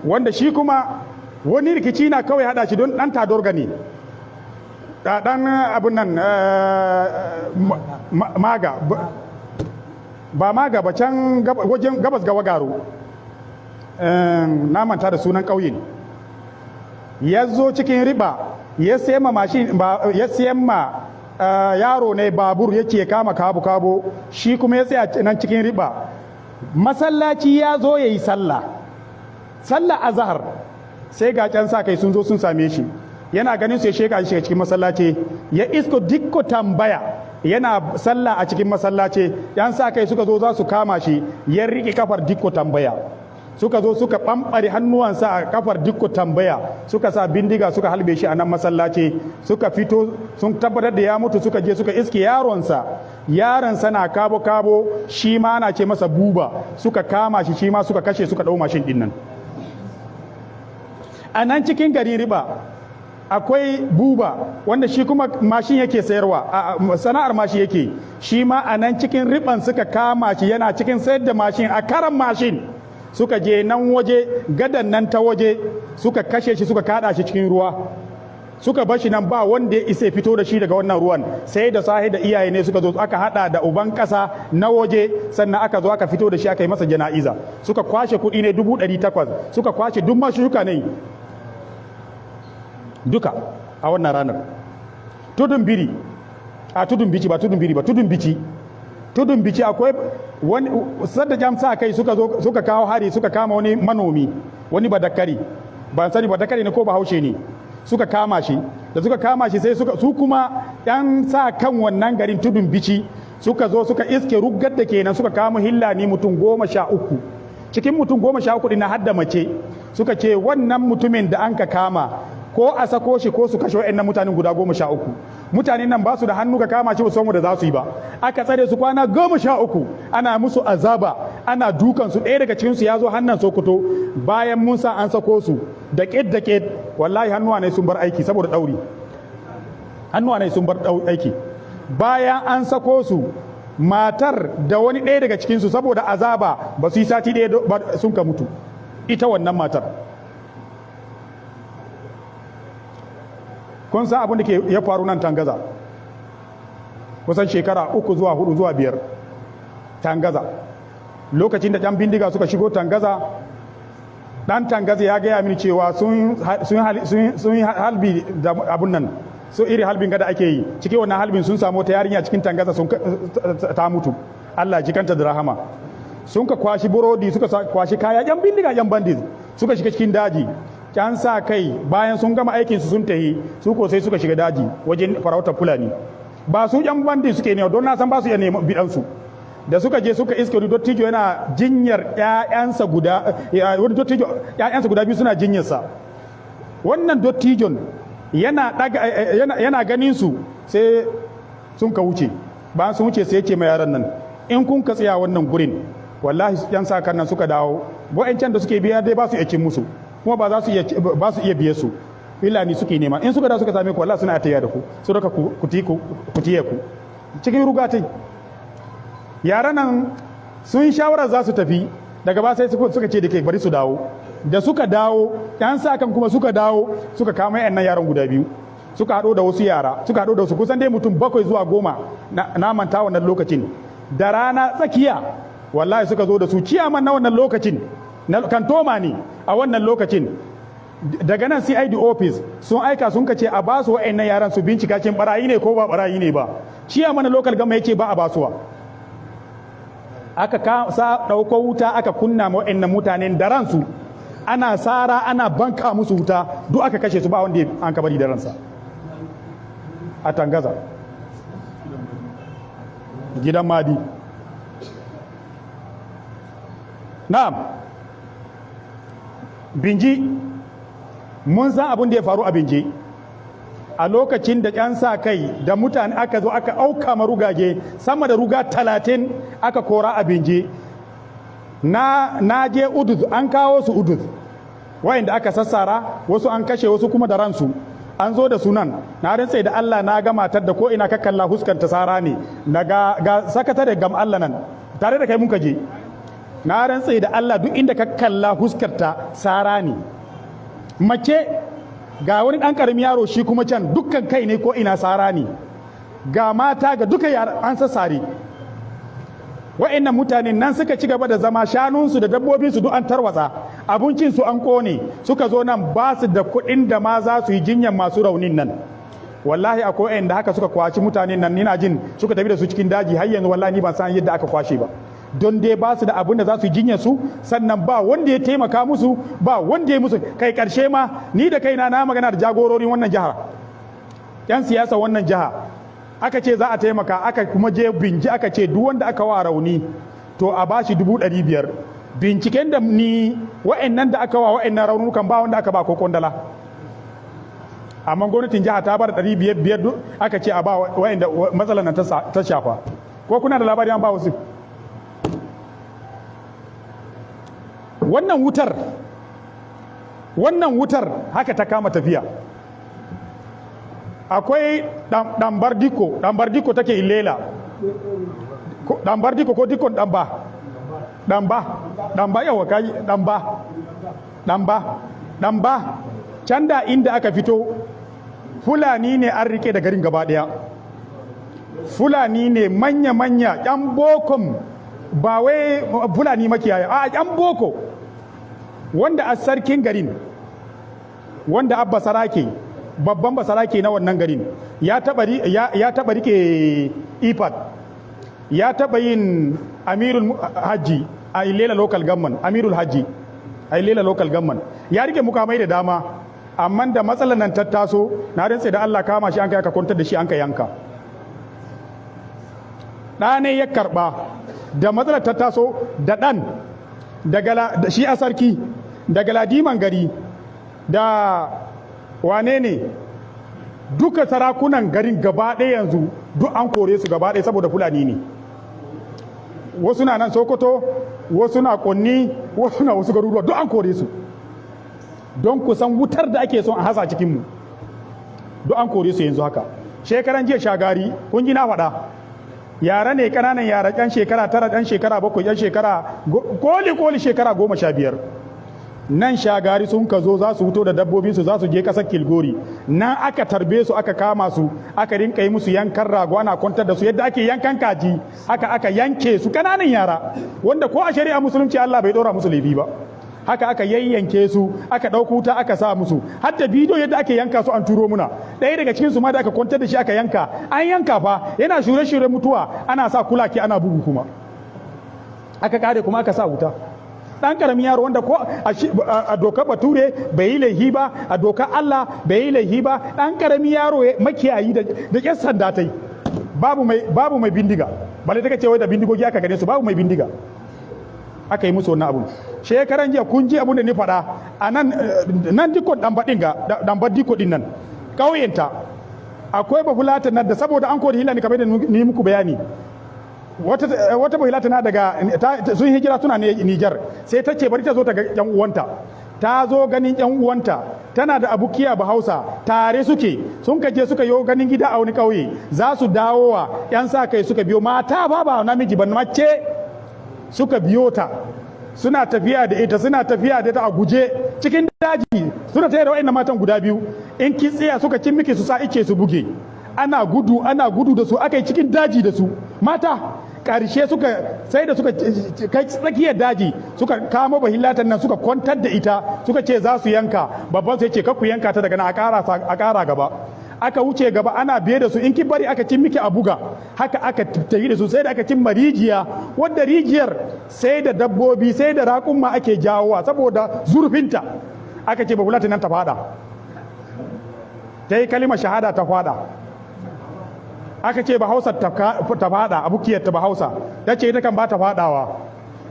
wanda shi kuma wani rikici na kawai hada shi, don dan Tadorga ne, dan abin nan Maga, ba Maga ba, can wajen gabas ga Wagaro, na manta da sunan ƙauyen. Ya zo cikin Riba, ya sayan ma mashin, ya sayan ma yaro ne babur, yake kama kabu kabo. Shi kuma ya tsaya nan cikin Riba masallaci, ya zo ya yi sallah, sallah azhar, sai ga can sa kai sun zo sun same shi. Yana ganin su, ya sheka shi cikin masallaci, ya isko Dikko Tambaya yana sallah a cikin masallaci. Yan sa kai suka zo za su kama shi, ya riƙe kafar Dikko Tambaya. Suka zo suka ɓamɓare hannuwansa a kafar Dikko Tambaya, suka sa bindiga suka halbe shi a nan masallaci. Suka fito, sun tabbatar da ya mutu, suka je suka iske yaronsa. Yaronsa na kabo kabo, shi ma ana ce masa Buba. Suka kama shi, shi ma suka kashe, suka ɗau mashin ɗin nan. A nan cikin garin Riba akwai Buba, wanda shi kuma mashin yake sayarwa, sana'ar mashin yake. Shi ma a nan cikin Riban suka kama shi, yana cikin sayar da mashin, a karan mashin. Suka je nan waje gadan nan ta waje, suka kashe shi, suka kada shi cikin ruwa, suka bar shi nan, ba wanda ya isa fito da shi daga wannan ruwan, sai da sahi da iyaye ne suka zo, aka hada da uban kasa na waje, sannan aka zo aka fito da shi, aka yi masa jana'iza. Suka kwashe kuɗi ne 800,000, suka kwashe duk mashuka ne duka a wannan ranar. Tudun Biri, a Tudun Bici, ba Tudun Biri ba, Tudun Bici. Tudun Bici akwai wani sadda jam sa kai suka zo suka kawo hari, suka kama wani manomi, wani Badakkari, ban sani Badakkari ne ko Bahaushe ne. Suka kama shi. Da suka kama shi, sai suka su kuma yan sa kan wannan garin Tudun Bici suka zo suka iske ruggar da kenan, suka kama Hillani mutum 13. Cikin mutum 13 ɗin hadda mace. Suka ce wannan mutumin da an ka kama, ko a sako shi ko su kashe wa'annan mutanen guda 13. Mutanen nan ba su da hannu, ka kama shi, ba su da za su yi ba. Aka tsare su kwana 13, ana musu azaba, ana dukan su. Ɗaya daga cikin su ya zo hannan Sokoto. Bayan mun sa an sako su da ƙet da ƙet, wallahi hannuwa ne sun bar aiki saboda ɗauri, hannuwa ne sun bar aiki. Bayan an sako su, matar da wani ɗaya daga cikinsu, saboda azaba ba su yi sati ɗaya sun ka mutu, ita wannan matar. Kun san abin da ke ya faru nan Tangaza kusan shekara 3 zuwa 4 zuwa 5. Tangaza, lokacin da ɗan bindiga suka shigo Tangaza, ɗan Tangaza ya gaya mini cewa sun yi halbi da abun nan, su iri halbin gada ake yi. Cikin wannan halbin sun samu wata yarinya cikin Tangaza, sun ta mutu, Allah jikanta da rahama. Sun ka kwashi burodi, suka kwashi kaya, yan bindiga, yan bandit, suka shiga cikin daji. Yan sa kai bayan sun gama aikin su sun tahi, su ko sai suka shiga daji wajen farautar Fulani. Ba su yan bandit suke ne, don na san ba su iya neman bidansu. Da suka je suka iske wani dottijo yana jinyar ƴaƴansa guda, wani dottijo ƴaƴansa guda biyu suna jinyarsa. Wannan dottijon yana daga yana ganin su, sai sun ka wuce. Bayan sun wuce, sai ya ce mai, "Yaran nan, in kun ka tsaya wannan gurin, wallahi yan sa kan nan suka dawo, wa'ancan da suke biya dai ba su iya cin musu, kuma ba za su iya ba su iya biye su. Fulani suke nema. In suka dawo suka same ku, wallahi suna tayya da ku. Su raka ku ku tiye ku cikin rugatai." Yaran nan sun shawara za su tafi. Daga ba sai suka ce da ke bari su dawo. Da suka dawo, yan sa kan kuma suka dawo, suka kama yan nan yaran guda biyu, suka haɗo da wasu yara, suka haɗo da wasu kusan dai mutum bakwai zuwa 10, na manta wannan lokacin. Da rana tsakiya wallahi suka zo da su. Ciyaman na wannan lokacin na kantoma ne a wannan lokacin. Daga nan CID office sun aika, sun kace a ba su wa'annan yaran su bincika cin barayi ne ko ba barayi ne ba. Ciyaman na local government yace ba a basuwa. Aka ka sa ɗauko wuta, aka kunna ma wa'annan mutanen da ransu, ana sara, ana banka musu wuta, duk aka kashe su, ba wanda an ka bari da ransa a Tangaza, Gidan Madi. Na'am, Binji, mun san abin da ya faru a Binji a lokacin da 'yan sa kai da mutane aka zo aka auka ma rugage, sama da ruga 30 aka kora a Binji. Na je Uduz, an kawo su Uduz, wayanda aka sassara, wasu an kashe, wasu kuma da ransu an zo da sunan. Na rantse da Allah, na ga matar da ko ina ka kalla huskanta sara ne. Na ga sakatare gam Allah nan tare da kai muka je. Na rantse da Allah, duk inda ka kalla huskarta sara ne. Mace, ga wani ɗan ƙaramin yaro shi kuma can, dukkan kai ne ko ina sara ne. Ga mata, ga duka yara an sassare. Wa'annan mutanen nan suka ci gaba da zama, shanunsu da dabbobinsu duk an tarwatsa, abincinsu an kone. Suka zo nan, ba su da kuɗin da ma za su yi jinyar masu raunin nan. Wallahi akwai wa'anda haka suka kwaci mutanen nan, ina jin suka tafi da su cikin daji. Har yanzu wallahi ni ban san yadda aka kwashe ba, don dai ba su da abin da za su yi jinyar su. Sannan ba wanda ya taimaka musu, ba wanda ya musu. Kai, karshe ma ni da kaina na magana da jagororin wannan jihar, yan siyasa wannan jiha, aka ce za a taimaka. Aka kuma je Binji, aka ce duk wanda aka wa rauni to a bashi 500,000. Binciken da ni, wa'annan da aka wa wa'annan raunukan, ba wanda aka ba ko kwandala. Amma gwamnatin jiha ta bar 500, 500, aka ce a ba wa'anda matsalar nan ta shafa. Ko kuna da labari an ba wasu? Wannan wutar, wannan wutar haka ta kama tafiya. Akwai Ɗambar Diko, Ɗambar Diko take Ilela, Ɗambar Diko ko Dikon Ɗamba, Ɗamba, Ɗamba, yawa kai, Ɗamba, Ɗamba, Ɗamba. Can da inda aka fito, Fulani ne an rike da garin gaba ɗaya. Fulani ne manya-manya, ƴan bokon, ba wai Fulani makiyaya a ƴan boko. Wanda a sarkin garin, wanda abba sarake, babban basarake na wannan garin, ya taba rike ifad, ya taba yin amirul hajji a Ilela Local Government, amirul hajji a Ilela Local Government, ya rike mukamai da dama. Amma da matsalar nan ta taso, na rantse da Allah, kama shi an kai, aka kwantar da shi, an ka yanka. Ɗa ne ya karɓa. Da matsalar ta taso, da ɗan da shi a sarki da galadiman gari da wane ne, duka sarakunan garin gaba ɗaya yanzu duk an kore su gaba ɗaya, saboda Fulani ne. Wasu na nan Sokoto, wasu na Konni, wasu na wasu garuruwa, duk an kore su. Don kusan wutar da ake son a hasa cikinmu, duk an kore su yanzu haka. Shekaran jiya Shagari, kun ji na faɗa, yara ne ƙananan yara, ɗan shekara 9, ɗan shekara 7, ɗan shekara koli koli shekara 15, nan Shagari sun ka zo za su fito da dabbobinsu, za su je ƙasar Kilgori. Nan aka tarbe su, aka kama su, aka rinka yi musu yankan rago, ana kwantar da su yadda ake yankan kaji, haka aka yanke su. Ƙananan yara wanda ko a shari'a Musulunci Allah bai ɗora musu laifi ba, haka aka yayyanke su, aka ɗauko wuta aka sa musu. Har da bidiyo yadda ake yanka su an turo muna. Ɗaya daga cikin su ma da aka kwantar da shi aka yanka, an yanka fa yana shure-shure mutuwa, ana sa kulaki ana bugu kuma. Aka kare kuma aka sa wuta. Dan karamin yaro wanda ko a dokar Bature bai yi laihi ba, a dokar Allah bai yi laihi ba. Dan karamin yaro makiyayi da ƙyan sanda ta yi, babu mai bindiga, balle take ce wai da bindigogi aka gane su. Babu mai bindiga aka yi musu wannan abun. Shekaran jiya kun ji abun da ni faɗa a nan, nan Dikko, dan baɗin ga dan Dikko din nan, ƙauyenta akwai bafulata nan da saboda an kori hilani, kamar da ni muku bayani. Wata bahilata na daga sun hijira suna Nijar, sai ta ce bari ta zo ta ga yan uwanta. Ta zo ganin yan uwanta, tana da abukiya Bahausa, tare suke. Sun kaje suka yo ganin gida a wani kauye, za su dawowa, yan sa kai suka biyo mata, ba namiji ba, mace. Suka biyo ta, suna tafiya da ita, suna tafiya da ita a guje cikin daji. Suna tayar da wa'annan matan guda biyu. In ki tsaya suka cin miki, su sa ice su buge. Ana gudu, ana gudu da su, aka yi cikin daji da su mata. Ƙarshe suka sai da suka kai tsakiyar daji, suka kamo bahillatan nan, suka kwantar da ita, suka ce za su yanka. Babban sai ce ku yanka ta daga nan, a ƙara gaba. Aka wuce gaba, ana biye da su. In ki bari aka cin miki, a buga. Haka aka tafi da su sai da aka cimma rijiya, wadda rijiyar sai da dabbobi, sai da raƙumma ake jawowa saboda zurfinta. Aka ce bahulata nan ta fada, ta yi kalimar shahada ta fada. Aka ce Bahausa ta fada, abukiyar ta Bahausa ta ce ita kan ba ta fadawa.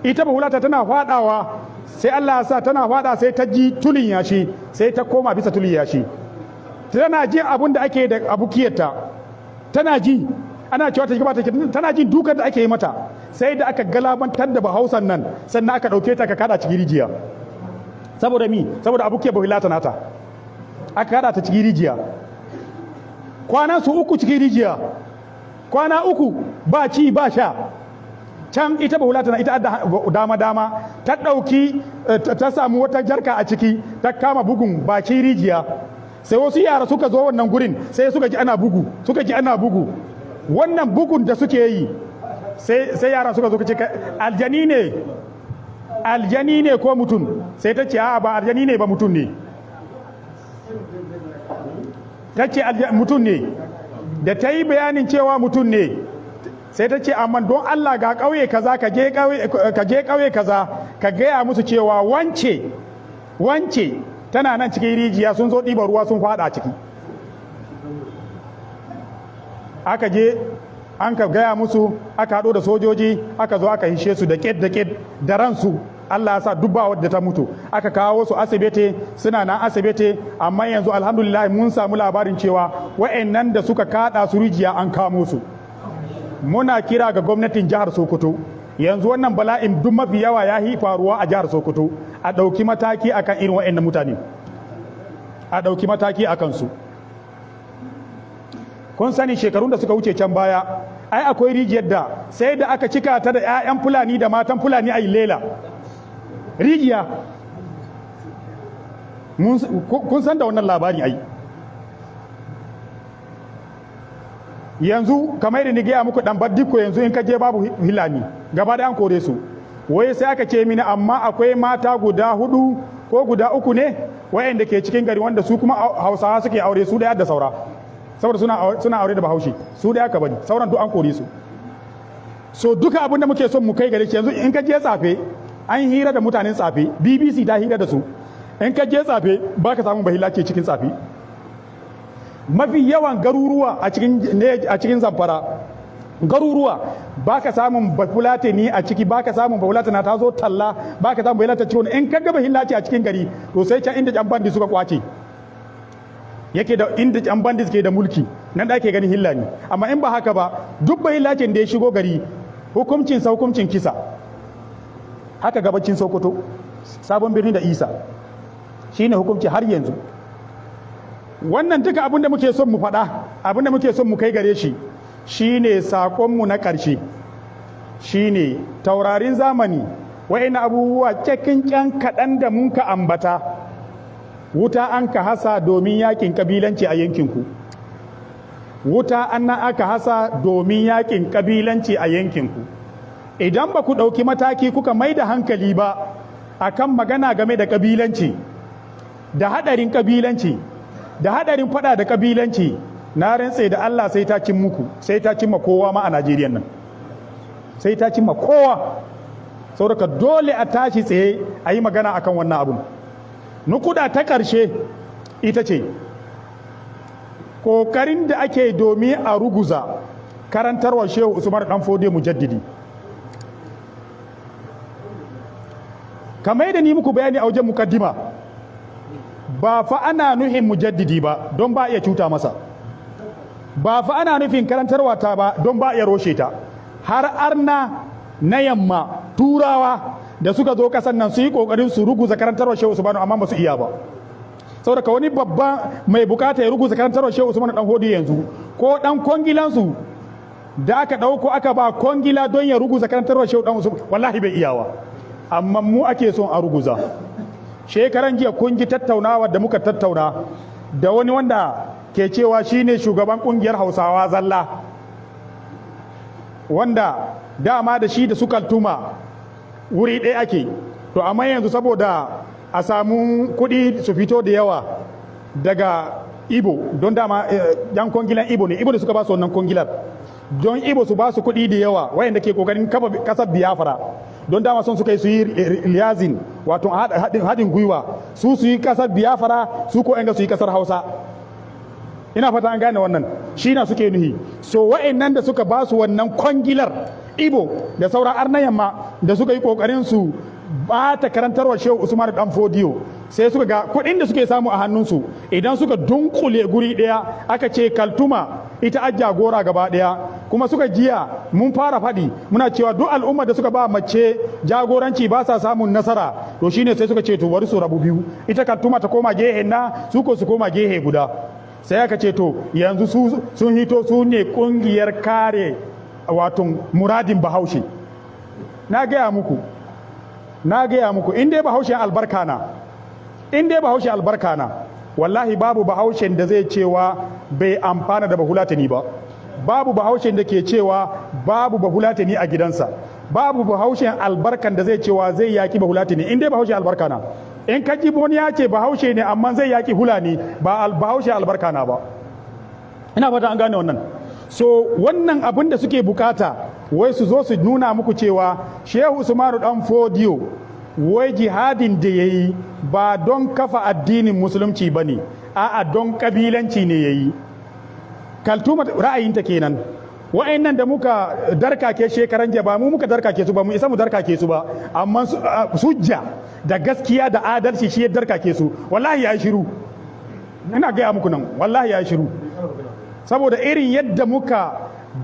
Ita bahulata tana fadawa, sai Allah ya sa tana fada sai ta ji tulin yashi, sai ta koma bisa tulin yashi. Tana jin abun da ake da abukiyarta, tana ji ana cewa ta gaba, tana jin dukar da ake yi mata. Sai da aka galabantar da Bahausan nan, sannan aka dauke ta, aka kada cikin rijiya. Saboda mi? Saboda abukiyar bahulata nata. Aka kada ta cikin rijiya, kwana su 3 cikin rijiya, kwana 3 ba ci ba sha. Can ita bahulata na ita adda dama dama, ta ɗauki, ta samu wata jarka a ciki, ta kama bugun bakin rijiya. Sai wasu yara suka zo wannan gurin, sai suka ji ana bugu, suka ji ana bugu. Wannan bugun da suke yi, sai yara suka zo ce, "Aljani ne, aljani ne ko mutum?" Sai ta ce, "A'a, ba aljani ne ba, mutum ne." Ta ce mutum ne. Da ta yi bayanin cewa mutum ne, sai ta ce, "Amma don Allah ga ƙauye kaza, ka je ƙauye kaza, ka gaya musu cewa wance wance tana nan cikin rijiya, sun zo ɗiba ruwa sun faɗa ciki." Aka je an ka gaya musu, aka haɗo da sojoji, aka zo aka hishe su da ƙet da ƙet da ransu. Allah ya sa duk ba wadda ta mutu. Aka kawo su asibiti, suna nan asibiti. Amma yanzu alhamdulillah mun samu labarin cewa wa'annan da suka kada su rijiya an kamo su. Muna kira ga gwamnatin jihar Sokoto, yanzu wannan bala'in duk mafi yawa ya yi faruwa a jihar Sokoto, a ɗauki mataki akan irin wa'annan mutane, a ɗauki mataki akan su. Kun sani shekarun da suka wuce can baya, ai akwai rijiyar da sai da aka cika ta da 'ya'yan Fulani da matan Fulani a Lela rijiya. Kun san da wannan labari ai. Yanzu kamar da ni gaya muku, dan Baddiko, yanzu in ka je babu hilani gaba da, an kore su. Wai sai aka ce mini amma akwai mata guda hudu ko guda uku ne wayanda ke cikin gari, wanda su kuma Hausawa suke aure, su daya da saura, saboda suna aure da Bahaushe. Su daya ka bari, sauran duk an kore su. So duka abin da muke son mu kai gare shi, yanzu in ka je Tsafe, an hira da mutanen Tsafe, BBC ta hira da su. In ka je Tsafe ba ka samun bahillace cikin Tsafe. Mafi yawan garuruwa a cikin Zamfara, garuruwa ba ka samun bafulatani a ciki, ba ka samun bafulatana ta zo talla, ba ka samun bahillata ciwon. In ka ga bahillace a cikin gari, to sai can inda yan bandi suka kwace yake, da inda yan bandi suke da mulki, nan da ake ganin hillani. Amma in ba haka ba, duk bahillacin da ya shigo gari, hukuncin sa hukuncin kisa. Haka gabacin Sokoto, Sabon Birni da Isa, shine hukunci har yanzu. Wannan duka abin da muke son mu faɗa, abin da muke son mu kai gare shi, shine saƙonmu na ƙarshe, shine taurarin zamani, wa'ina abubuwa cikin ƙyan kaɗan da mun ka ambata, wuta an ka hasa domin yakin ƙabilanci a yankinku. Wuta an nan aka hasa domin yakin ƙabilanci a yankinku. Idan ba ku ɗauki mataki kuka mai da hankali ba akan magana game da ƙabilanci da haɗarin ƙabilanci da haɗarin faɗa da ƙabilanci, na rantse da Allah sai ta cin muku, sai ta cimma kowa ma a Najeriya nan, sai ta cimma kowa. Saboda dole a tashi tsaye a yi magana akan wannan abun. Nukuda ta ƙarshe ita ce ƙoƙarin da ake domin a ruguza karantarwar Shehu Usman Dan Fodiyo Mujaddidi. Kamar yadda ni muku bayani a wajen mukaddima, ba fa ana nufin Mujaddidi ba don ba iya cuta masa, ba fa ana nufin karantarwa ta ba don ba iya roshe ta. Har arna na yamma, Turawa da suka zo kasan nan, su yi kokarin su ruguza karantarwa Shehu Usman, amma ba su iya ba. Saboda ka wani babban mai bukata ya ruguza karantarwa Shehu Usman Dan Fodiyo yanzu, ko dan kongilansu da aka dauko aka ba kongila don ya ruguza karantarwa Shehu Dan Usman, wallahi bai iyawa. Amma mu ake son a ruguza. Shekaran jiya kun ji tattaunawa da muka tattauna da wani wanda ke cewa shine shugaban kungiyar Hausawa zalla, wanda dama da shi da su Kaltuma wuri ɗaya ake. To amma yanzu, saboda a samu kuɗi su fito da yawa daga Ibo, don dama yan kongilan Ibo ne, Ibo da suka ba su wannan kongilar don Ibo su ba su kuɗi da yawa, wayanda ke kokarin kafa kasar Biafra, don dama son suka yi su yi liaison, wato haɗin gwiwa, su su yi kasar Biafra, su ko su yi kasar Hausa. Ina fata an gane wannan, shi na suke nuhi. So wa'annan da suka ba su wannan kwangilar, Ibo da sauran arnan yamma da suka yi kokarin su bata karantarwar Shehu Usman Dan Fodiyo, sai suka ga kuɗin da suke samu a hannunsu idan suka dunkule guri ɗaya, aka ce Kaltuma ita a jagora gaba ɗaya. Kuma suka jiya mun fara faɗi muna cewa duk al'ummar da suka ba mace jagoranci ba sa samun nasara. To shine sai suka ce to bari su rabu biyu, ita Kaltuma ta koma gehe na, su ko su koma gehe guda. Sai aka ce to yanzu su sun hito, su ne kungiyar kare wato muradin Bahaushe. Na gaya muku, na gaya muku, in dai Bahaushen albarka na, in dai Bahaushe albarka na, wallahi babu Bahaushen da zai cewa bai amfana da Bahulatani ba. Babu Bahaushen da ke cewa babu Bahulatani a gidansa. Babu Bahaushen albarkan da zai cewa zai yaki Bahulatani, in dai Bahaushe albarka na. In ka ji wani ya ce Bahaushe ne amma zai yaki Hulani, ba Bahaushe albarka na ba. Ina fata an gane wannan. So wannan abin da suke bukata, wai su zo su nuna muku cewa Shehu Usmanu Dan Fodiyo, wai jihadin da ya yi ba don kafa addinin Musulunci ba ne, a'a, don kabilanci ne ya yi. Kaltuma ra'ayinta kenan. Wa'annan da muka darkake shekaran jiya, ba mu muka darkake su ba, mu isa mu darkake su ba, amma sujja da gaskiya da adalci shi ya darkake su. Wallahi ya yi shiru, ina gaya muku nan, wallahi ya yi shiru, saboda irin yadda muka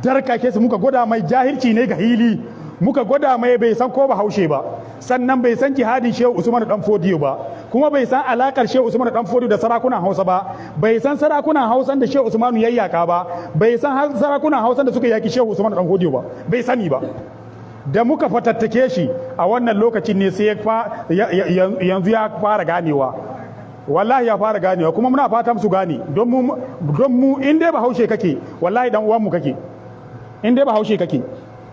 darkake su, muka gwada mai jahilci ne ga hili, muka gwada mai bai san ko Bahaushe ba, sannan bai san jihadin Shehu Usman Dan Fodiyo ba, kuma bai san alakar Shehu Usman Dan Fodiyo da sarakunan Hausa ba, bai san sarakunan Hausan da Shehu Usman ya yaka ba, bai san sarakunan Hausan da suka yaki Shehu Usman Dan Fodiyo ba, bai sani ba. Da muka fatattake shi a wannan lokacin ne sai yanzu ya fara ganewa. Wallahi ya fara ganewa, kuma muna fatan su gane. Don mu in dai Bahaushe kake, wallahi dan uwan mu kake. In dai Bahaushe kake,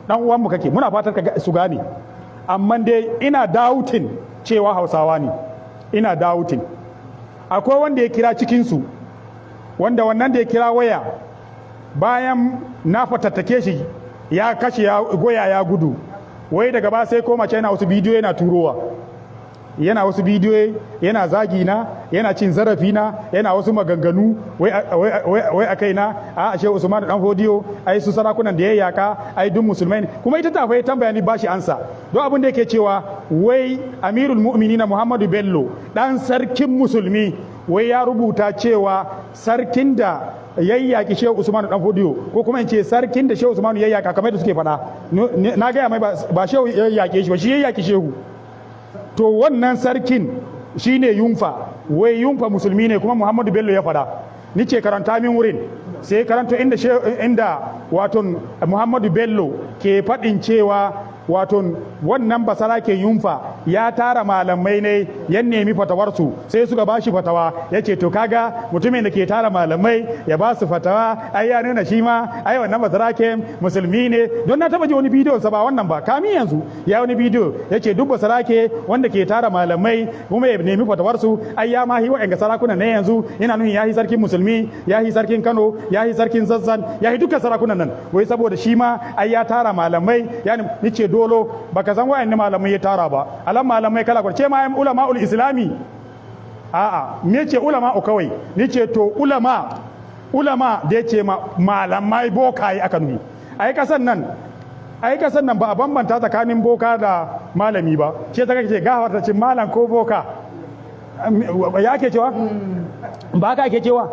dan uwan mu kake. Muna fatan su gane. Amma dai ina doubting cewa Hausawa ne, ina doubting. Akwai wanda ya kira cikinsu, wanda wannan da ya kira waya bayan na fatattake shi, ya kashe ya goya ya gudu, wai daga ba sai koma yana wasu bidiyo yana turowa, yana wasu bidiyo yana zagi na, yana cin zarafi na, yana wasu maganganu wai a kaina, a Shehu Usman Dan Fodiyo, ai su sarakunan da ya yaka ai duk musulmai ne. Kuma ita ta fa tambaya, ni bashi ansa. Don abin da yake cewa wai Amirul Mu'minin Muhammadu Bello, dan sarkin musulmi, wai ya rubuta cewa sarkin da yayyaki Shehu Usman Dan Fodiyo, ko kuma in ce sarkin da Shehu Usman yayyaka, kamar da suke faɗa, na gaya mai ba Shehu yayyake shi ba, shi yayyaki Shehu. To wannan sarkin shine Yunfa, wai Yunfa musulmi ne, kuma Muhammadu Bello ya faɗa. Ni ce karanta min wurin. Sai karanto inda waton Muhammadu Bello ke faɗin cewa waton wannan basara ke Yunfa ya tara malamai ne, ya nemi fatawarsu, sai suka bashi fatawa. Ya ce to kaga mutumin da ke tara malamai ya ba su fatawa, ai ya nuna shi ma ai wannan basara ke musulmi ne. Don na taba ji wani bidiyon sa, ba wannan ba, kamin yanzu ya wani bidiyo, ya ce duk basara ke wanda ke tara malamai kuma ya nemi fatawarsu, ai ya ma hi wa'anga sarakuna ne yanzu. Yana nuhin ya hi sarkin musulmi, ya hi sarkin Kano, ya hi sarkin Zazzan, ya hi dukkan sarakunan nan, wai saboda shi ma ai ya tara malamai. Ya ni ce dolo baka san wa'annan malamai ya tara ba. Alam malamai kala ce ma ulama'ul islami. A'a, me ce ulama'u kawai? Ni ce to ulama ulama da ya ce ma malamai bokaye aka nuhi. Ai kasan nan ba a bambanta tsakanin boka da malami ba. Ce ta kake gafarta cin malam ko boka. Ya ake cewa? Ba ka ake cewa?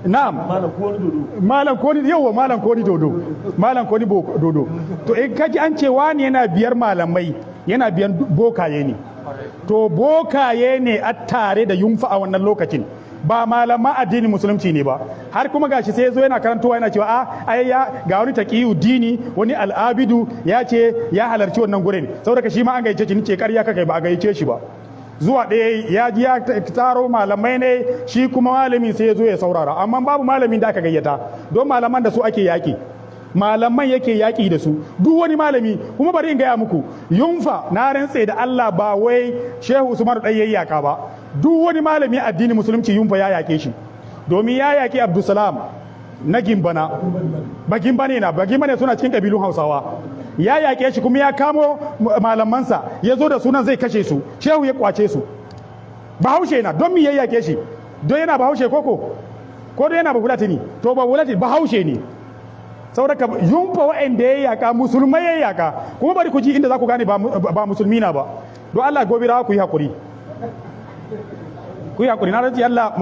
Na'am. Malam ko wani dodo. Malam ko ni, yawa, malam ko ni dodo. Malam ko ni dodo. To in kaji an ce wani yana biyar malamai, yana biyan bokaye ne. To bokaye ne a tare da yunfa a wannan lokacin. Ba malaman addinin musulunci ne ba. Har kuma gashi sai zo yana karantowa yana cewa a ai ya ga wani taqiyu dini, wani al'abidu ya ce ya halarci wannan gurin. Saboda shi ma an gayyace shi. Ni ce ƙarya kakai, ba a gayyace shi ba. Zuwa ɗaya ya ji ya taro malamai ne, shi kuma malamin sai ya zo ya saurara, amma babu malamin da aka gayyata, don malaman da su ake yaƙi, malaman yake yaƙi da su, duk wani malami. Kuma bari in gaya muku, yunfa, na rantse da Allah, ba wai Shehu Usman ɗan yayyaka ba, duk wani malami addinin musulunci yunfa ya yaƙe shi, domin ya yaƙi Abdulsalam na Gimbana. Ba Gimbane na ba, Gimbane suna cikin kabilun Hausawa. Ya yaƙe shi kuma ya kamo malamansa, ya zo da sunan zai kashe su, Shehu ya kwace su. Bahaushe na, don mi ya yaƙe shi? Don yana Bahaushe koko ko don yana Bafulatani? To Bafulatani Bahaushe ne. Saboda yunfa wa'anda ya yaƙa musulmai ya yaƙa. Kuma bari ku ji inda za ku gane ba musulmi na ba. Don Allah Gobirawa, ku yi hakuri, ku yi hakuri. Na rantsi Allah,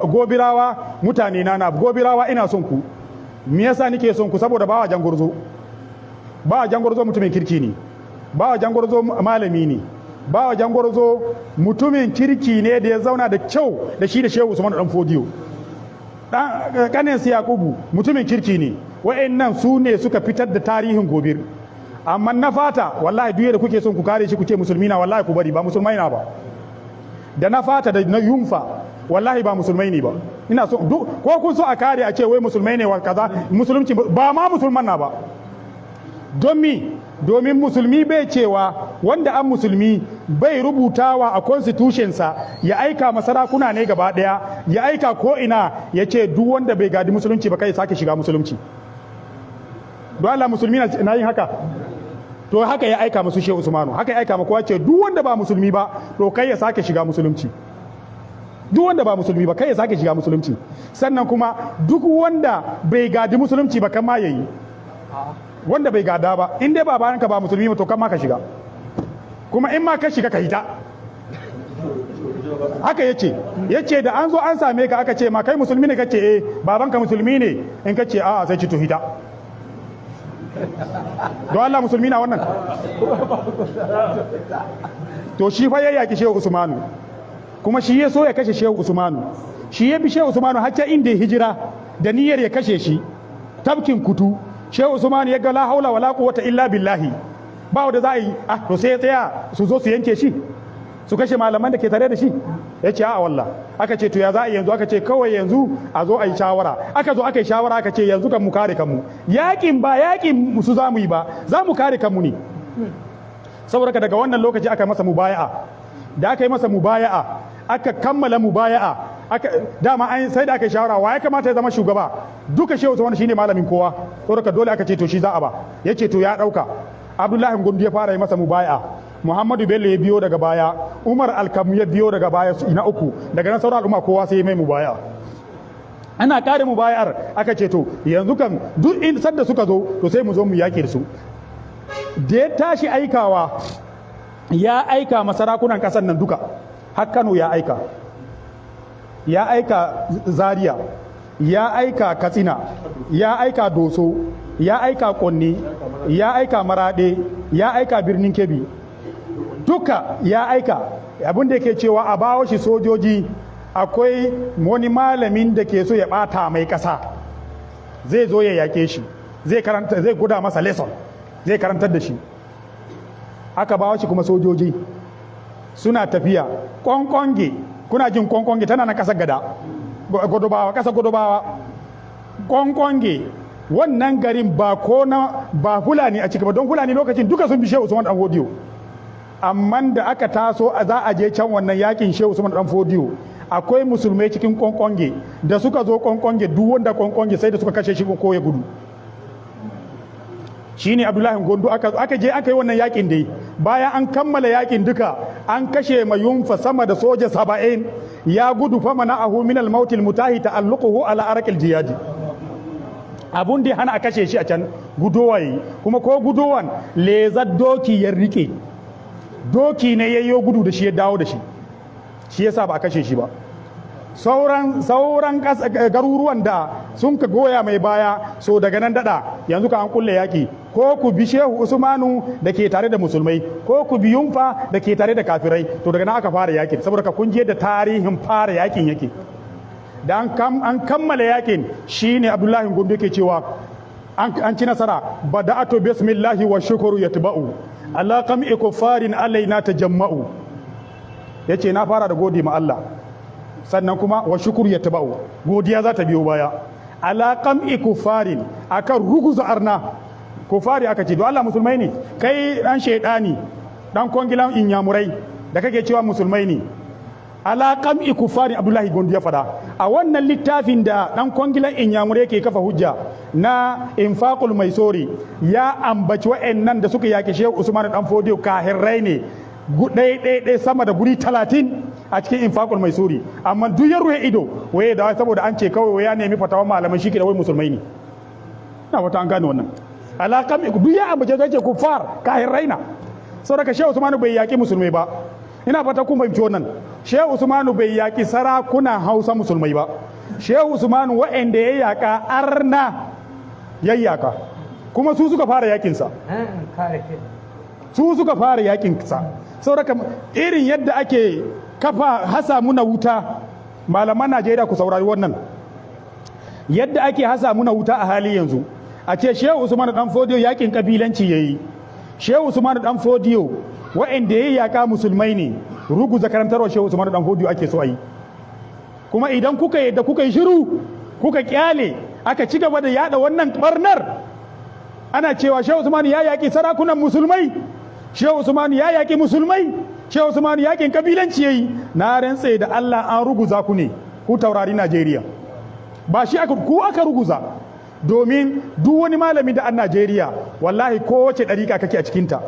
Gobirawa mutane na Gobirawa, ina son ku. Me yasa nike son ku? Saboda bawa Jangurzo, bawa Jangurzo mutumin kirki ne, bawa Jangurzo malami ne, bawa Jangurzo mutumin kirki ne da ya zauna da kyau da shi da Shehu Usman Dan Fodiyo. Dan kanin su Yakubu mutumin kirki ne. Wa'annan su ne suka fitar da tarihin Gobir. Amma na fata, wallahi duk da kuke son ku kare shi, ku ce musulmi na, wallahi ku bari, ba musulmai na ba. Da na fata da na yunfa, wallahi ba musulmai ne ba. Ina so duk ko kun so a kare a ce wai musulmai ne wa kaza musulunci, ba ma musulman na ba. Don mi? Domin musulmi bai cewa wanda an musulmi bai rubutawa a constitution sa ya aika ma sarakuna ne gaba daya, ya aika ko ina, ya ce duk wanda bai gadi musulunci ba kai sake shiga musulunci. Don Allah musulmi na yin haka? To haka ya aika musu Shehu Usmanu, haka ya aika ma kowa, ce duk wanda ba musulmi ba to kai ya sake shiga musulunci. Duk wanda ba musulmi ba kai ya sake shiga musulunci. Sannan kuma duk wanda bai gadi musulunci ba kan ma yayi. Wanda bai gada ba, in dai babanka ba musulmi ba, to kan ma ka shiga. Kuma in ma ka shiga, ka hita. Haka yace. Yace da an zo an same ka, aka ce ma kai musulmi ne, kace eh, babanka musulmi ne, in kace a'a, sai ci to hita. Don Allah musulmi na wannan? To shi fa ya yaki Shehu Usmanu, kuma shi ya so ya kashe Shehu Usmanu. Shi ya bi Shehu Usmanu har can inda ya hijira da niyyar ya kashe shi, tafkin Kutu. Shehu Usmanu ya ga la haula wala quwwata illa billahi, ba wanda za a yi. Ah, to sai ya tsaya su zo su yanke shi, su kashe malaman da ke tare da shi? Ya ce a'a wallah. Aka ce to ya za a yi yanzu? Aka ce kawai yanzu a zo a yi shawara. Aka zo aka yi shawara, aka ce yanzu kan mu kare kanmu. Yakin ba yakin su za mu yi ba, za mu kare kanmu ne. Saboda ka daga wannan lokaci aka masa mubaya'a. Da aka yi masa mubaya'a, aka kammala mubaya'a, aka dama an sai da aka yi shawara wa ya kamata ya zama shugaba. Duka Shehu Usman shine malamin kowa, saboda ka dole aka ce to shi za a ba. Yace to ya dauka. Abdullahi Gundu ya fara yi masa mubaya'a, Muhammadu Bello ya biyo daga baya, Umar Alkamu ya biyo daga baya, su ina uku. Daga nan sauran al'umma kowa sai ya mai mubaya'a. Ana kare mubaya'ar, aka ce to yanzu kan duk in sadda suka zo to sai mu zo mu yaƙi da su. Da ya tashi aikawa, ya aika masarakunan ƙasar nan duka. Har Kano ya aika, ya aika Zaria, ya aika Katsina, ya aika Doso, ya aika Konni, ya aika Maraɗe, ya aika Birnin Kebbi, duka ya aika. Abin da yake cewa a bawo shi sojoji, akwai wani malamin da ke so ya ɓata mai ƙasa, zai zo ya yaƙe shi, zai karanta, zai guda masa lesson, zai karantar da shi. Aka bawo shi kuma sojoji suna tafiya Konkonge. Kuna jin Konkonge? Tana na ƙasar gada Godobawa, ƙasar Godobawa. Konkonge wannan garin ba ko na ba Fulani a ciki ba, don Fulani lokacin duka sun bi Shehu Usman Dan Fodiyo. Amma da aka taso za a je can wannan yakin Shehu Usman Dan Fodiyo, akwai musulmai cikin Konkonge. Da suka zo Konkonge, duk wanda Konkonge sai da suka kashe shi ko ya gudu. Shine Abdullahi Gondo aka je aka yi wannan yakin dai. Bayan an kammala yakin duka, an kashe mai Yunfa sama da soja 70, ya gudu. Fa mana'ahu min al-maut al-mutahi ta'alluquhu ala arqil jiyadi. Abun da hana a kashe shi a can, gudowa yi, kuma ko gudowan, lezar doki ya rike, doki ne yayyo gudu da shi, ya dawo da shi. Shi yasa ba a kashe shi ba. Sauran garuruwan da sun ka goya mai baya, so daga nan dada yanzu ka an kulle yaki: ko ku bi Shehu Usmanu da ke tare da musulmai, ko ku bi Yunfa da ke tare da kafirai. To daga nan aka fara yakin. Saboda ka kun da tarihin fara yakin yake. Da an kammala yakin, shine Abdullahi Gondo ke cewa an ci nasara. Bada'atu bismillahi wa shukru yatba'u ala qam'i kuffarin alaina tajamma'u. Yace na fara da gode ma Allah, sannan kuma wa shukru yatba'u, godiya za ta biyo baya, ala qam'i kuffarin, akan ruguza arna. Kufari aka ce, don Allah musulmai ne? Kai dan shaidani, dan kongilan inyamurai da kake cewa musulmai ne. Ala qam'i kufari, Abdullahi Gondo ya fada a wannan littafin da dan kwangilan inyamurai yake kafa hujja na Infaqul Maisori. Ya ambaci wa'annan da suka yaki Shehu Usman dan Fodiyo kahirrai ne, ɗaya ɗaya ɗaya sama da guri 30 a cikin Infaqul Maisuri. Amma duk ya ruhe ido waye da saboda an ce kawai ya nemi fatawan malaman shi ke da wai musulmai ne. Na wata an gane wannan. Ala qam'i, duk ya ambace, ce kufar, kahirrai na. Saboda Shehu Usmanu bai yaki musulmai ba. Ina fata kun fahimci wannan. Shehu Usmanu bai yaki sarakunan Hausa musulmai ba. Shehu Usmanu wa'anda ya yaka, arna ya yaka, kuma su suka fara yakinsa, su suka fara yakinsa. Saboda irin yadda ake kafa hasa muna wuta, malaman Najeriya, ku saurari wannan. Yadda ake hasa muna wuta a hali yanzu, a ce Shehu Usmanu dan Fodiyo yakin kabilanci yayi, Shehu Usmanu dan Fodiyo wa'anda ya yaka musulmai ne, ruguza karantarwa Shehu Usmanu dan Fodiyo ake so a yi. Kuma idan kuka yadda, kuka yi shiru, kuka kyale, aka ci gaba da yada wannan barnar, ana cewa Shehu Usman ya yaki sarakunan musulmai, Shehu Usman ya yaki musulmai, Shehu Usman yakin kabilanci yayi, na rantse da Allah an ruguza ku ne, ku taurari Najeriya. Ba shi aka, ku aka ruguza. Domin duk wani malami da an Najeriya, wallahi kowace ɗariƙa kake a cikinta,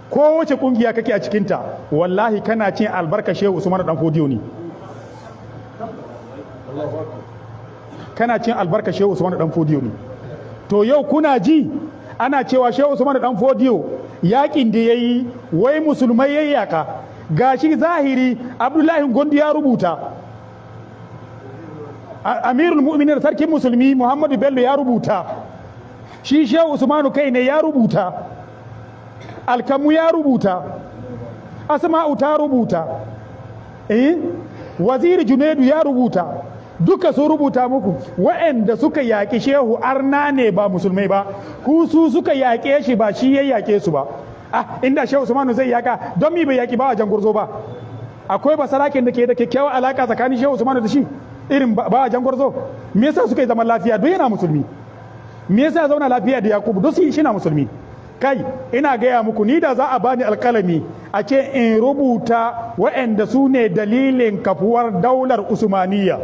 kowace ƙungiya kake a cikinta, wallahi kana cin albarka Shehu Usman dan Fodiyo ne. Kana cin albarka Shehu Usman dan Fodiyo ne. To yau kuna ji ana cewa Shehu Usman dan Fodiyo yakin da yayi wai musulmai yayyaka. Gashi zahiri, Abdullahi Gondi ya rubuta, Amirul Mu'minin, sarkin musulmi Muhammadu Bello ya rubuta, shi Shehu Usmanu kai ne ya rubuta, Alkamu ya rubuta, Asma'u ta rubuta, Waziri Junaidu ya rubuta, duka sun rubuta muku waɗanda suka yaƙi Shehu arna ne, ba musulmai ba. Ku su suka yaƙe shi, ba shi ya yaƙe su ba. Ah, inda Shehu Usmanu zai yaƙa, don mi bai yaƙi ba a Jangurzo ba? Akwai basarakin da ke da kyakkyawar alaka tsakanin Shehu Usmanu da shi irin ba a Jangurzo? Me yasa suka yi zaman lafiya? Don yana musulmi. Me yasa ya zauna lafiya da Yakubu? Don shi na musulmi. Kai, ina gaya muku, ni da za a bani alkalami a ce in rubuta waɗanda su ne dalilin kafuwar daular Usmaniya,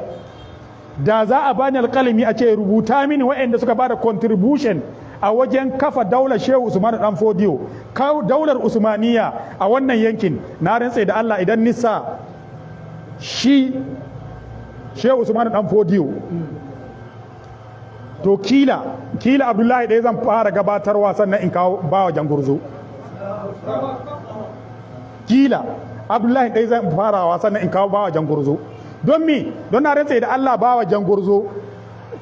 da za a bani alkalami a ce rubuta mini waɗanda suka bada contribution a wajen kafa daular Shehu Usman dan Fodiyo, daular Usmaniya a wannan yankin, na rantse da Allah idan nisa shi Shehu Usman dan Fodiyo, to kila Abdullahi ɗaya zan fara gabatarwa, sannan in kawo bawa Jangurzo. Kila Abdullahi ɗaya zan farawa, sannan in kawo bawa Jangurzo. Don mi? Don na rantse da Allah, bawa Jangurzo,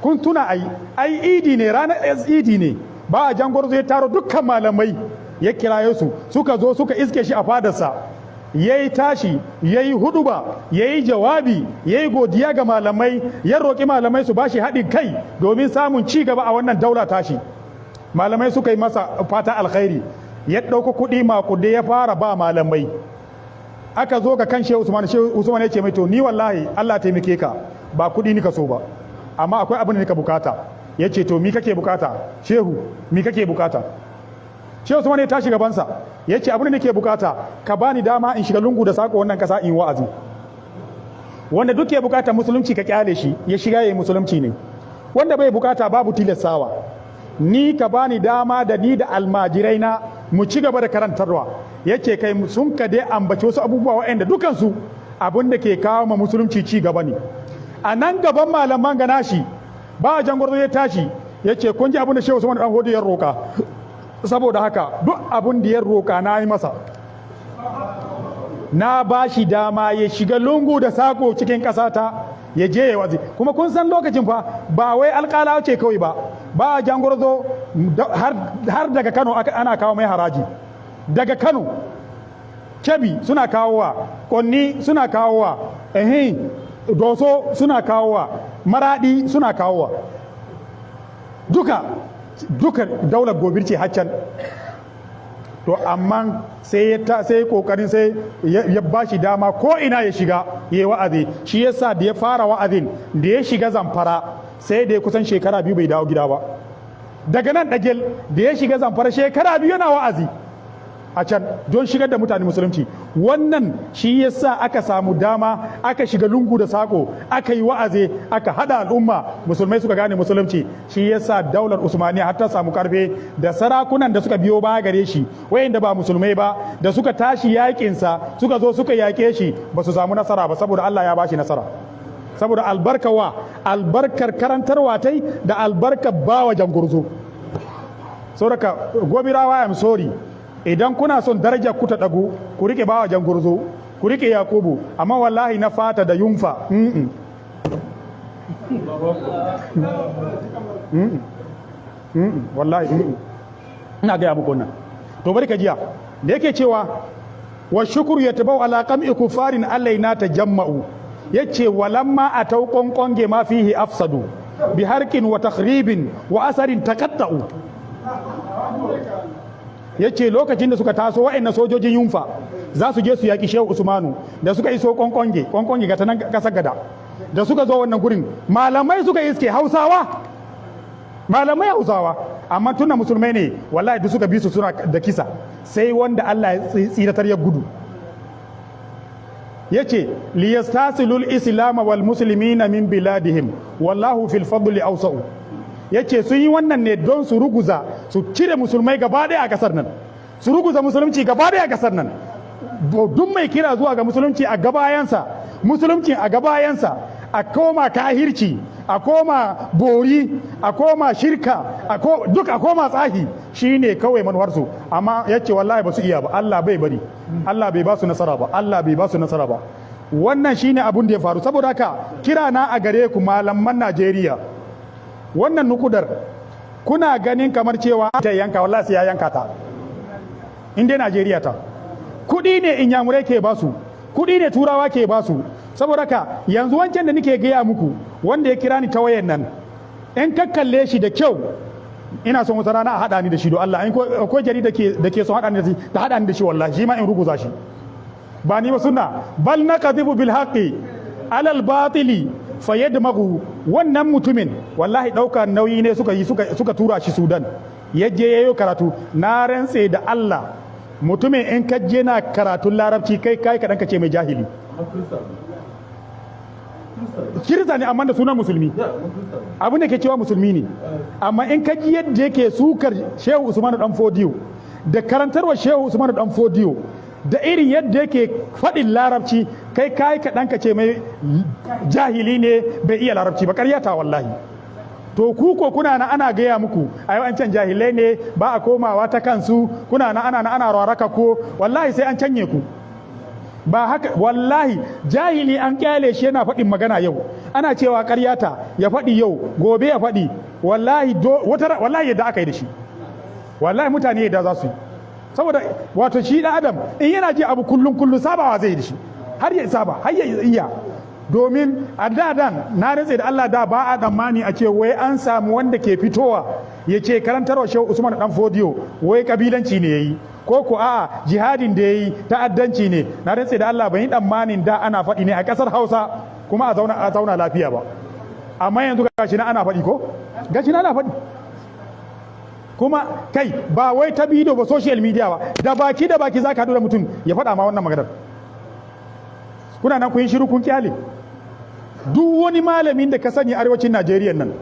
kun tuna ai idi ne, ranar idi ne, bawa Jangurzo ya taro dukkan malamai, ya kiraye su, suka zo suka iske shi a fadarsa. Ya yi tashi, ya yi huduba, ya yi jawabi, ya yi godiya ga malamai, ya roƙi malamai su bashi haɗin kai domin samun ci gaba a wannan daula tashi. Malamai suka yi masa fata alkhairi. Ya ɗauka kuɗi makude ya fara ba malamai. Aka zo ga kan Shehu Usman. Shehu Usman ya ce mai, to ni wallahi Allah taimake ka, ba kuɗi nika so ba, amma akwai abin da nika bukata. Ya ce, to mi kake bukata, Shehu? Mi kake bukata? Shehu Usman ya tashi gabansa, ya ce abin da nake bukata, ka bani dama in shiga lungu da sako wannan kasa in wa'azi. Wanda duk ya bukata musulunci, ka kyale shi ya shiga yayi musulunci ne. Wanda bai bukata, babu tilastawa. Ni ka bani dama da ni da almajirai na mu ci gaba da karantarwa. Yace kai sun ka dai ambaci wasu abubuwa waɗanda dukansu abin da ke kawo ma musulunci ci gaba ne. A nan gaban malaman gana shi ba Jangwarzo ya tashi ya ce, "Kun ji abin da Shehu Usman Dan Hodiyo ya roka. Saboda haka duk abin da ya roka na yi masa. Na ba shi dama ya shiga lungu da sako cikin ƙasata, ya je ya wa'azi." Kuma kun san lokacin fa ba wai alƙala ce kawai ba. Ba Jangwarzo har daga Kano ana kawo mai haraji. Daga Kano, Kebbi suna kawowa, Konni suna kawowa, ehin Doso suna kawowa, Maradi suna kawowa, duka duka daular Gobir ce haccan. To amma sai ya ta sai kokarin sai ya ba shi dama ko ina ya shiga ya yi wa'azi. Shi yasa da ya fara wa'azin, da ya shiga Zamfara, sai da ya kusan shekara 2 bai dawo gida ba. Daga nan Dagel da ya shiga Zamfara, shekara 2 yana wa'azi a can don shigar da mutane musulunci. Wannan shi yasa aka samu dama aka shiga lungu da sako, aka yi wa'azi, aka hada al'umma musulmai suka gane musulunci. Shi yasa daular Usmaniya har ta samu karfe da sarakunan da suka biyo baya gare shi, wayanda ba musulmai ba, da suka tashi yakin sa, suka zo suka yake shi, ba su samu nasara ba, saboda Allah ya bashi nasara, saboda albarka wa albarkar karantarwa tai da albarkar Bawa Jangurzo. Saboda Gobirawa, I'm sorry, idan kuna son darajar ku ta dagu, ku rike Bawa Jangurzo, ku rike Yakubu. Amma wallahi na fata da Yunfa, wallahi Ina gaya muku wannan. To bari ka jiya da yake cewa wa shukru yatabau ala qam'i kufarin alaina tajamma'u. Yace walamma atau qonqonge ma fihi afsadu bi harqin wa takhribin wa asarin taqatta'u. Yace lokacin da suka taso wa'annan sojojin Yunfa za su je su yaki Shehu Usmanu, da suka iso Konkonge, Konkonge ga ta nan kasar Gada, da suka zo wannan gurin, malamai suka iske Hausawa, malamai Hausawa, amma tuna musulmai ne, wallahi duk suka bi su suna da kisa, sai wanda Allah ya tsiratar ya gudu. Yace liyastasilul islam wal muslimina min biladihim wallahu fil fadli awsa'u. Yace sun yi wannan ne don su ruguza, su cire musulmai gaba ɗaya a kasar nan, su ruguza musulunci gaba ɗaya a kasar nan. Duk mai kira zuwa ga musulunci a gabayansa, musulunci a gabayansa, a koma kahirci, a koma bori, a koma shirka, duk a koma tsahi, shine kawai manuwarsu. Amma yace wallahi ba su iya ba, Allah bai bari, Allah bai ba su nasara ba, Allah bai ba su nasara ba. Wannan shine abun da ya faru. Saboda haka kira na a gare ku malaman Najeriya, wannan nukudar kuna ganin kamar cewa ta yanka, wallahi sai ya yanka ta. In dai Najeriya ta kuɗi ne inyamurai ke basu, kuɗi ne Turawa ke basu. Saboda ka yanzu wancan da nake gaya muku, wanda ya kira ni ta wayan nan, in ka kalle shi da kyau, ina son wata rana a haɗa ni da shi don Allah. In ko jarida da ke son haɗa ni da shi, ta haɗa ni da shi, wallahi shi ma in ruguza shi. Ba ni ba sunna bal naqdhifu bil haqqi alal batili fayadmagu. Wannan mutumin wallahi ɗaukar nauyi ne suka yi suka tura shi Sudan, ya je yayo karatu. Na rantse da Allah, mutumin in ka je na karatun larabci, kai kai kaɗan ka ce mai jahili. Kirista ne amma da sunan musulmi, abin da ke cewa musulmi ne. Amma in ka ji yadda yake sukar Shehu Usmanu Dan Fodiyo da karantarwa Shehu Usmanu Dan Fodiyo da irin yadda yake faɗin larabci, kai kai kaɗan ka ce mai jahili ne, bai iya larabci ba. Ƙaryata wallahi. To ku ko kuna na ana gaya muku ai an can jahilai ne, ba a komawa ta kansu. Kuna na ana na ana raraka ko wallahi sai an canye ku. Ba haka wallahi, jahili an kyale shi yana faɗin magana yau, ana cewa ƙaryata, ya faɗi yau, gobe ya faɗi, wallahi wata wallahi yadda aka yi da shi, wallahi mutane yadda za su yi. Saboda wato shi ɗan adam in yana ji abu kullum kullum, sabawa zai yi da shi har ya saba, har ya iya. Domin a da dan na rantse da Allah, da ba a tsammani a ce wai an samu wanda ke fitowa ya ce karantarwa Shehu Usman Dan Fodiyo wai kabilanci ne yayi, ko ko a'a jihadin da yayi ta'addanci ne. Na rantse da Allah, ban yi tsammanin da ana faɗi ne a ƙasar Hausa kuma a zauna lafiya ba. Amma yanzu gashi na ana faɗi, ko gashi na ana faɗi. Kuma kai ba wai ta bidiyo ba, social media ba, da baki da baki zaka haɗu da mutum ya faɗa ma wannan maganar. Kuna nan kun yi shiru kun kyale. Duk wani malamin da ka sani arewacin Najeriya nan,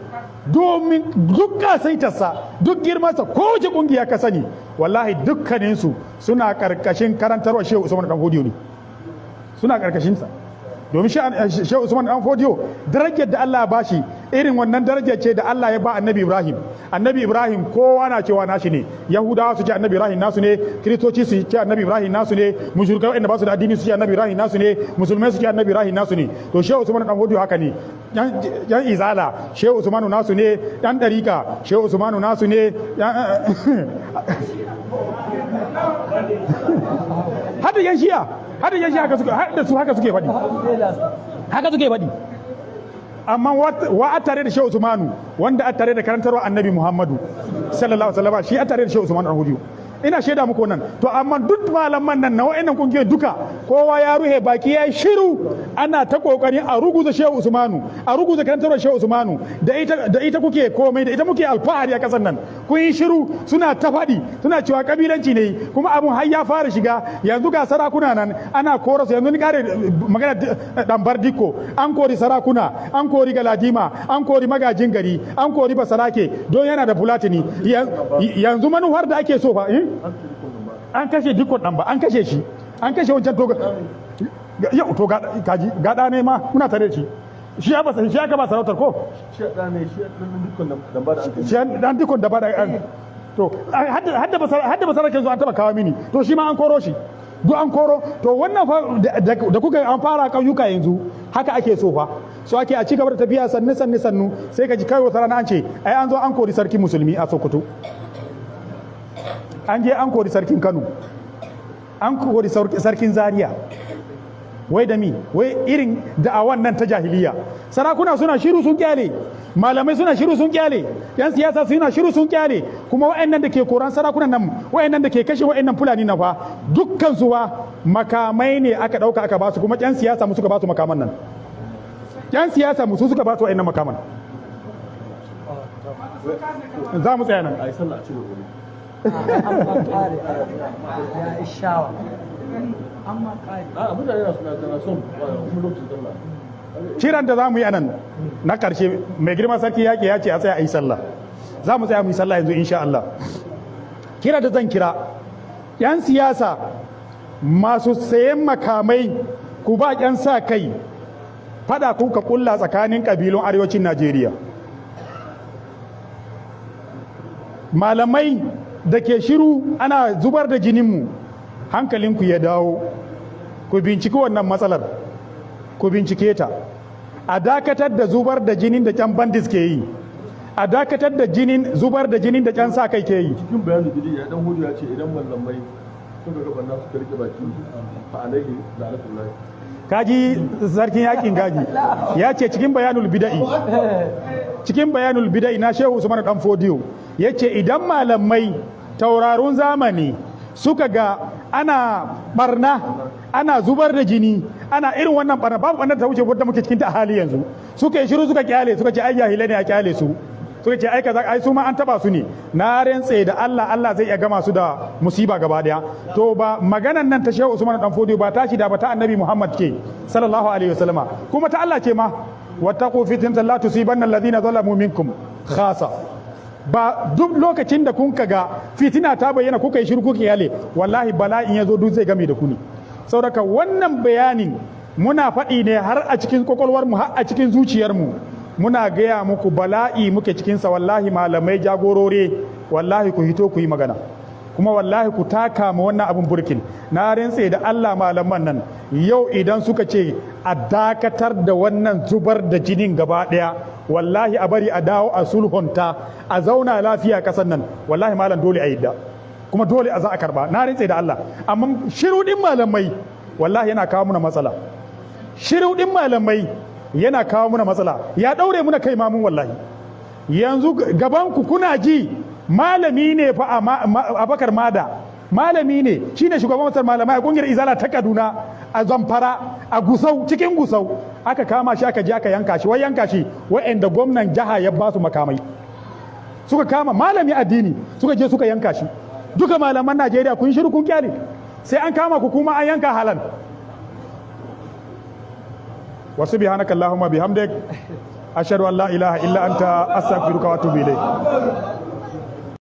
Domin duk kasaitarsa, duk girmansa, ko wace kungiya ka sani, wallahi dukkaninsu suna karkashin karantarwa Shehu Usman Dan Fodiyo ne, suna karkashinsa. Domin Shehu Usman Dan Fodiyo, darajar da Allah ya bashi, irin wannan darajar ce da Allah ya ba Annabi Ibrahim. Annabi Ibrahim kowa na cewa nashi ne. Yahudawa su ce Annabi Ibrahim nasu ne, Kiristoci su ce Annabi Ibrahim nasu ne, mushrikai wanda ba su da addini su ce Annabi Ibrahim nasu ne, Musulmai su ce Annabi Ibrahim nasu ne. To, Shehu Usman Dan Fodiyo haka ne. Yan Izala, Shehu Usmanu nasu ne. Yan Dariƙa, Shehu Usmanu nasu ne. Hada yan Shi'a, hada yan Shi'a, haka suke, hada su, haka suke faɗi, haka suke faɗi. Amma wa a tare da Shehu Usmanu? Wanda a tare da karantarwa Annabi Muhammadu sallallahu alaihi wasallam, shi a tare da Shehu Usmanu Dan. Ina shaida muku nan. To, amma duk malaman nan na wa'annan kungiyoyi duka, kowa ya ruhe baki ya shiru. Ana ta kokarin a ruguza Shehu Usmanu, a ruguza karantarwar Shehu Usmanu da ita kuke komai, da ita muke alfahari a kasar nan. Kun yi shiru. Suna ta faɗi, suna cewa kabilanci ne, kuma abun har ya fara shiga. Yanzu ga sarakuna nan ana kora su. Yanzu ni kare magana Dan Dikko, an kori sarakuna, an kori galadima, an kori magajin gari, an kori basarake don yana da Fulatani. Yanzu manufar da ake so fa, an kashe Dikon dan ba, an kashe shi, an kashe wancan. To, yau to kaji gada ne ma muna tare da shi. Shi ya ba, shi aka ba sarautar ko? Shi ɗa ne, shi ɗan Dikon dan ba da an kai. Shi dan Dikon da ba da an. To, hadda basaraken zo an taba kawo mini. To, shi ma an koro shi, duk an koro. To, wannan fa da kuka an fara ƙauyuka yanzu, haka ake so fa. So ake a ci gaba da tafiya sannu sannu sannu, sai ka ji kai wata rana an ce ai an zo an kori sarki Musulmi a Sokoto, an je an kori sarkin Kano, an kori sarkin Zaria. Wai da mi? Wai irin da'awan nan ta jahiliya. Sarakuna suna shiru sun kyale, malamai suna shiru sun kyale, yan siyasa suna shiru sun kyale. Kuma wa'annan da ke koran sarakunan nan, wa'annan da ke kashe wa'annan Fulani na fa, dukkan su fa makamai ne aka dauka aka basu. Kuma yan siyasa mu suka basu makaman nan, yan siyasa mu su suka basu wa'annan makaman. Za mu tsaya nan. A yi sallah, a ci gaba. Amma kare ya ishawa, amma kare. A mutane na suna suna son kuma lokacin sallah. Kiran da za mu yi anan na ƙarshe, mai girma sarki yaƙi ya ce a tsaya a yi sallah. Za mu tsaya mu yi sallah yanzu insha Allah. Kira da zan kira 'yan siyasa masu sayen makamai ku ba 'yan sa kai, fada kuka kulla tsakanin ƙabilun arewacin Najeriya. Malamai da ke shiru ana zubar da jininmu, hankalinku ya dawo, ku binciki wannan matsalar, ku bincike ta. A dakatar da zubar da jinin da kyan bandits ke yi, a dakatar da jinin zubar da jinin da kyan sa kai ke yi. Cikin bayanin gidi ya Dan Hudu ya ce idan mallamai suka ga banna suka rike baki, fa alaihi la'natullahi. Kaji sarkin yakin gaji ya ce cikin Bayanul Bida'i, cikin Bayanul Bida'i na Shehu Usman Dan Fodiyo, ya ce idan malamai taurarun zamani suka ga ana barna, ana zubar da jini, ana irin wannan barna, babu barna ta wuce wadda muke cikin ta a hali yanzu, suka yi shiru suka kyale, suka ce ai jahilai ne, a kyale su, suka ce ai kaza, ai su ma an taba su ne, na rantse da Allah, Allah zai iya gama su da musiba gaba daya. To, ba maganan nan ta Shehu Usman Dan Fodiyo ba tashi da ba, ta Annabi Muhammad ke sallallahu alaihi wasallama, kuma ta Allah ce ma: wattaqu fitnatan la tusibanna alladhina zalamu minkum khasa. Ba duk lokacin da kun ga fitina ta bayyana kuka yi shiru kuka yale, wallahi bala'in ya zo duk zai game da ku ne. Saboda wannan bayanin muna faɗi ne har a cikin kwakwalwarmu, har a cikin zuciyarmu. Muna gaya muku bala'i muke cikinsa. Wallahi malamai jagorore, wallahi ku hito ku yi magana, kuma wallahi ku taka ma wannan abin burkin. Na rantse da Allah, malaman nan yau idan suka ce a dakatar da wannan zubar da jinin gaba daya, wallahi a bari a dawo a sulhunta, a zauna lafiya kasan nan, wallahi malam dole a yadda, kuma dole a za a karba. Na rantse da Allah. Amma shiru din malamai wallahi yana kawo muna matsala. Shiru din malamai yana kawo muna matsala, ya daure muna kai mamun. Wallahi yanzu gaban ku kuna ji, malami ne fa, Abakar Mada, malami ne, shine shugaban masar malamai a kungiyar Izala ta Kaduna, a Zamfara, a Gusau, cikin Gusau aka kama shi, aka je aka yanka shi. Wai yanka shi wa'anda gwamnan jiha ya ba su makamai suka kama malami addini, suka je suka yanka shi. Duka malaman Najeriya kun shiru kun kyale, sai an kama ku kuma an yanka halan. Wa subhanaka allahumma bihamdik. Ashhadu an la ilaha illa anta, astaghfiruka wa atubu ilayk.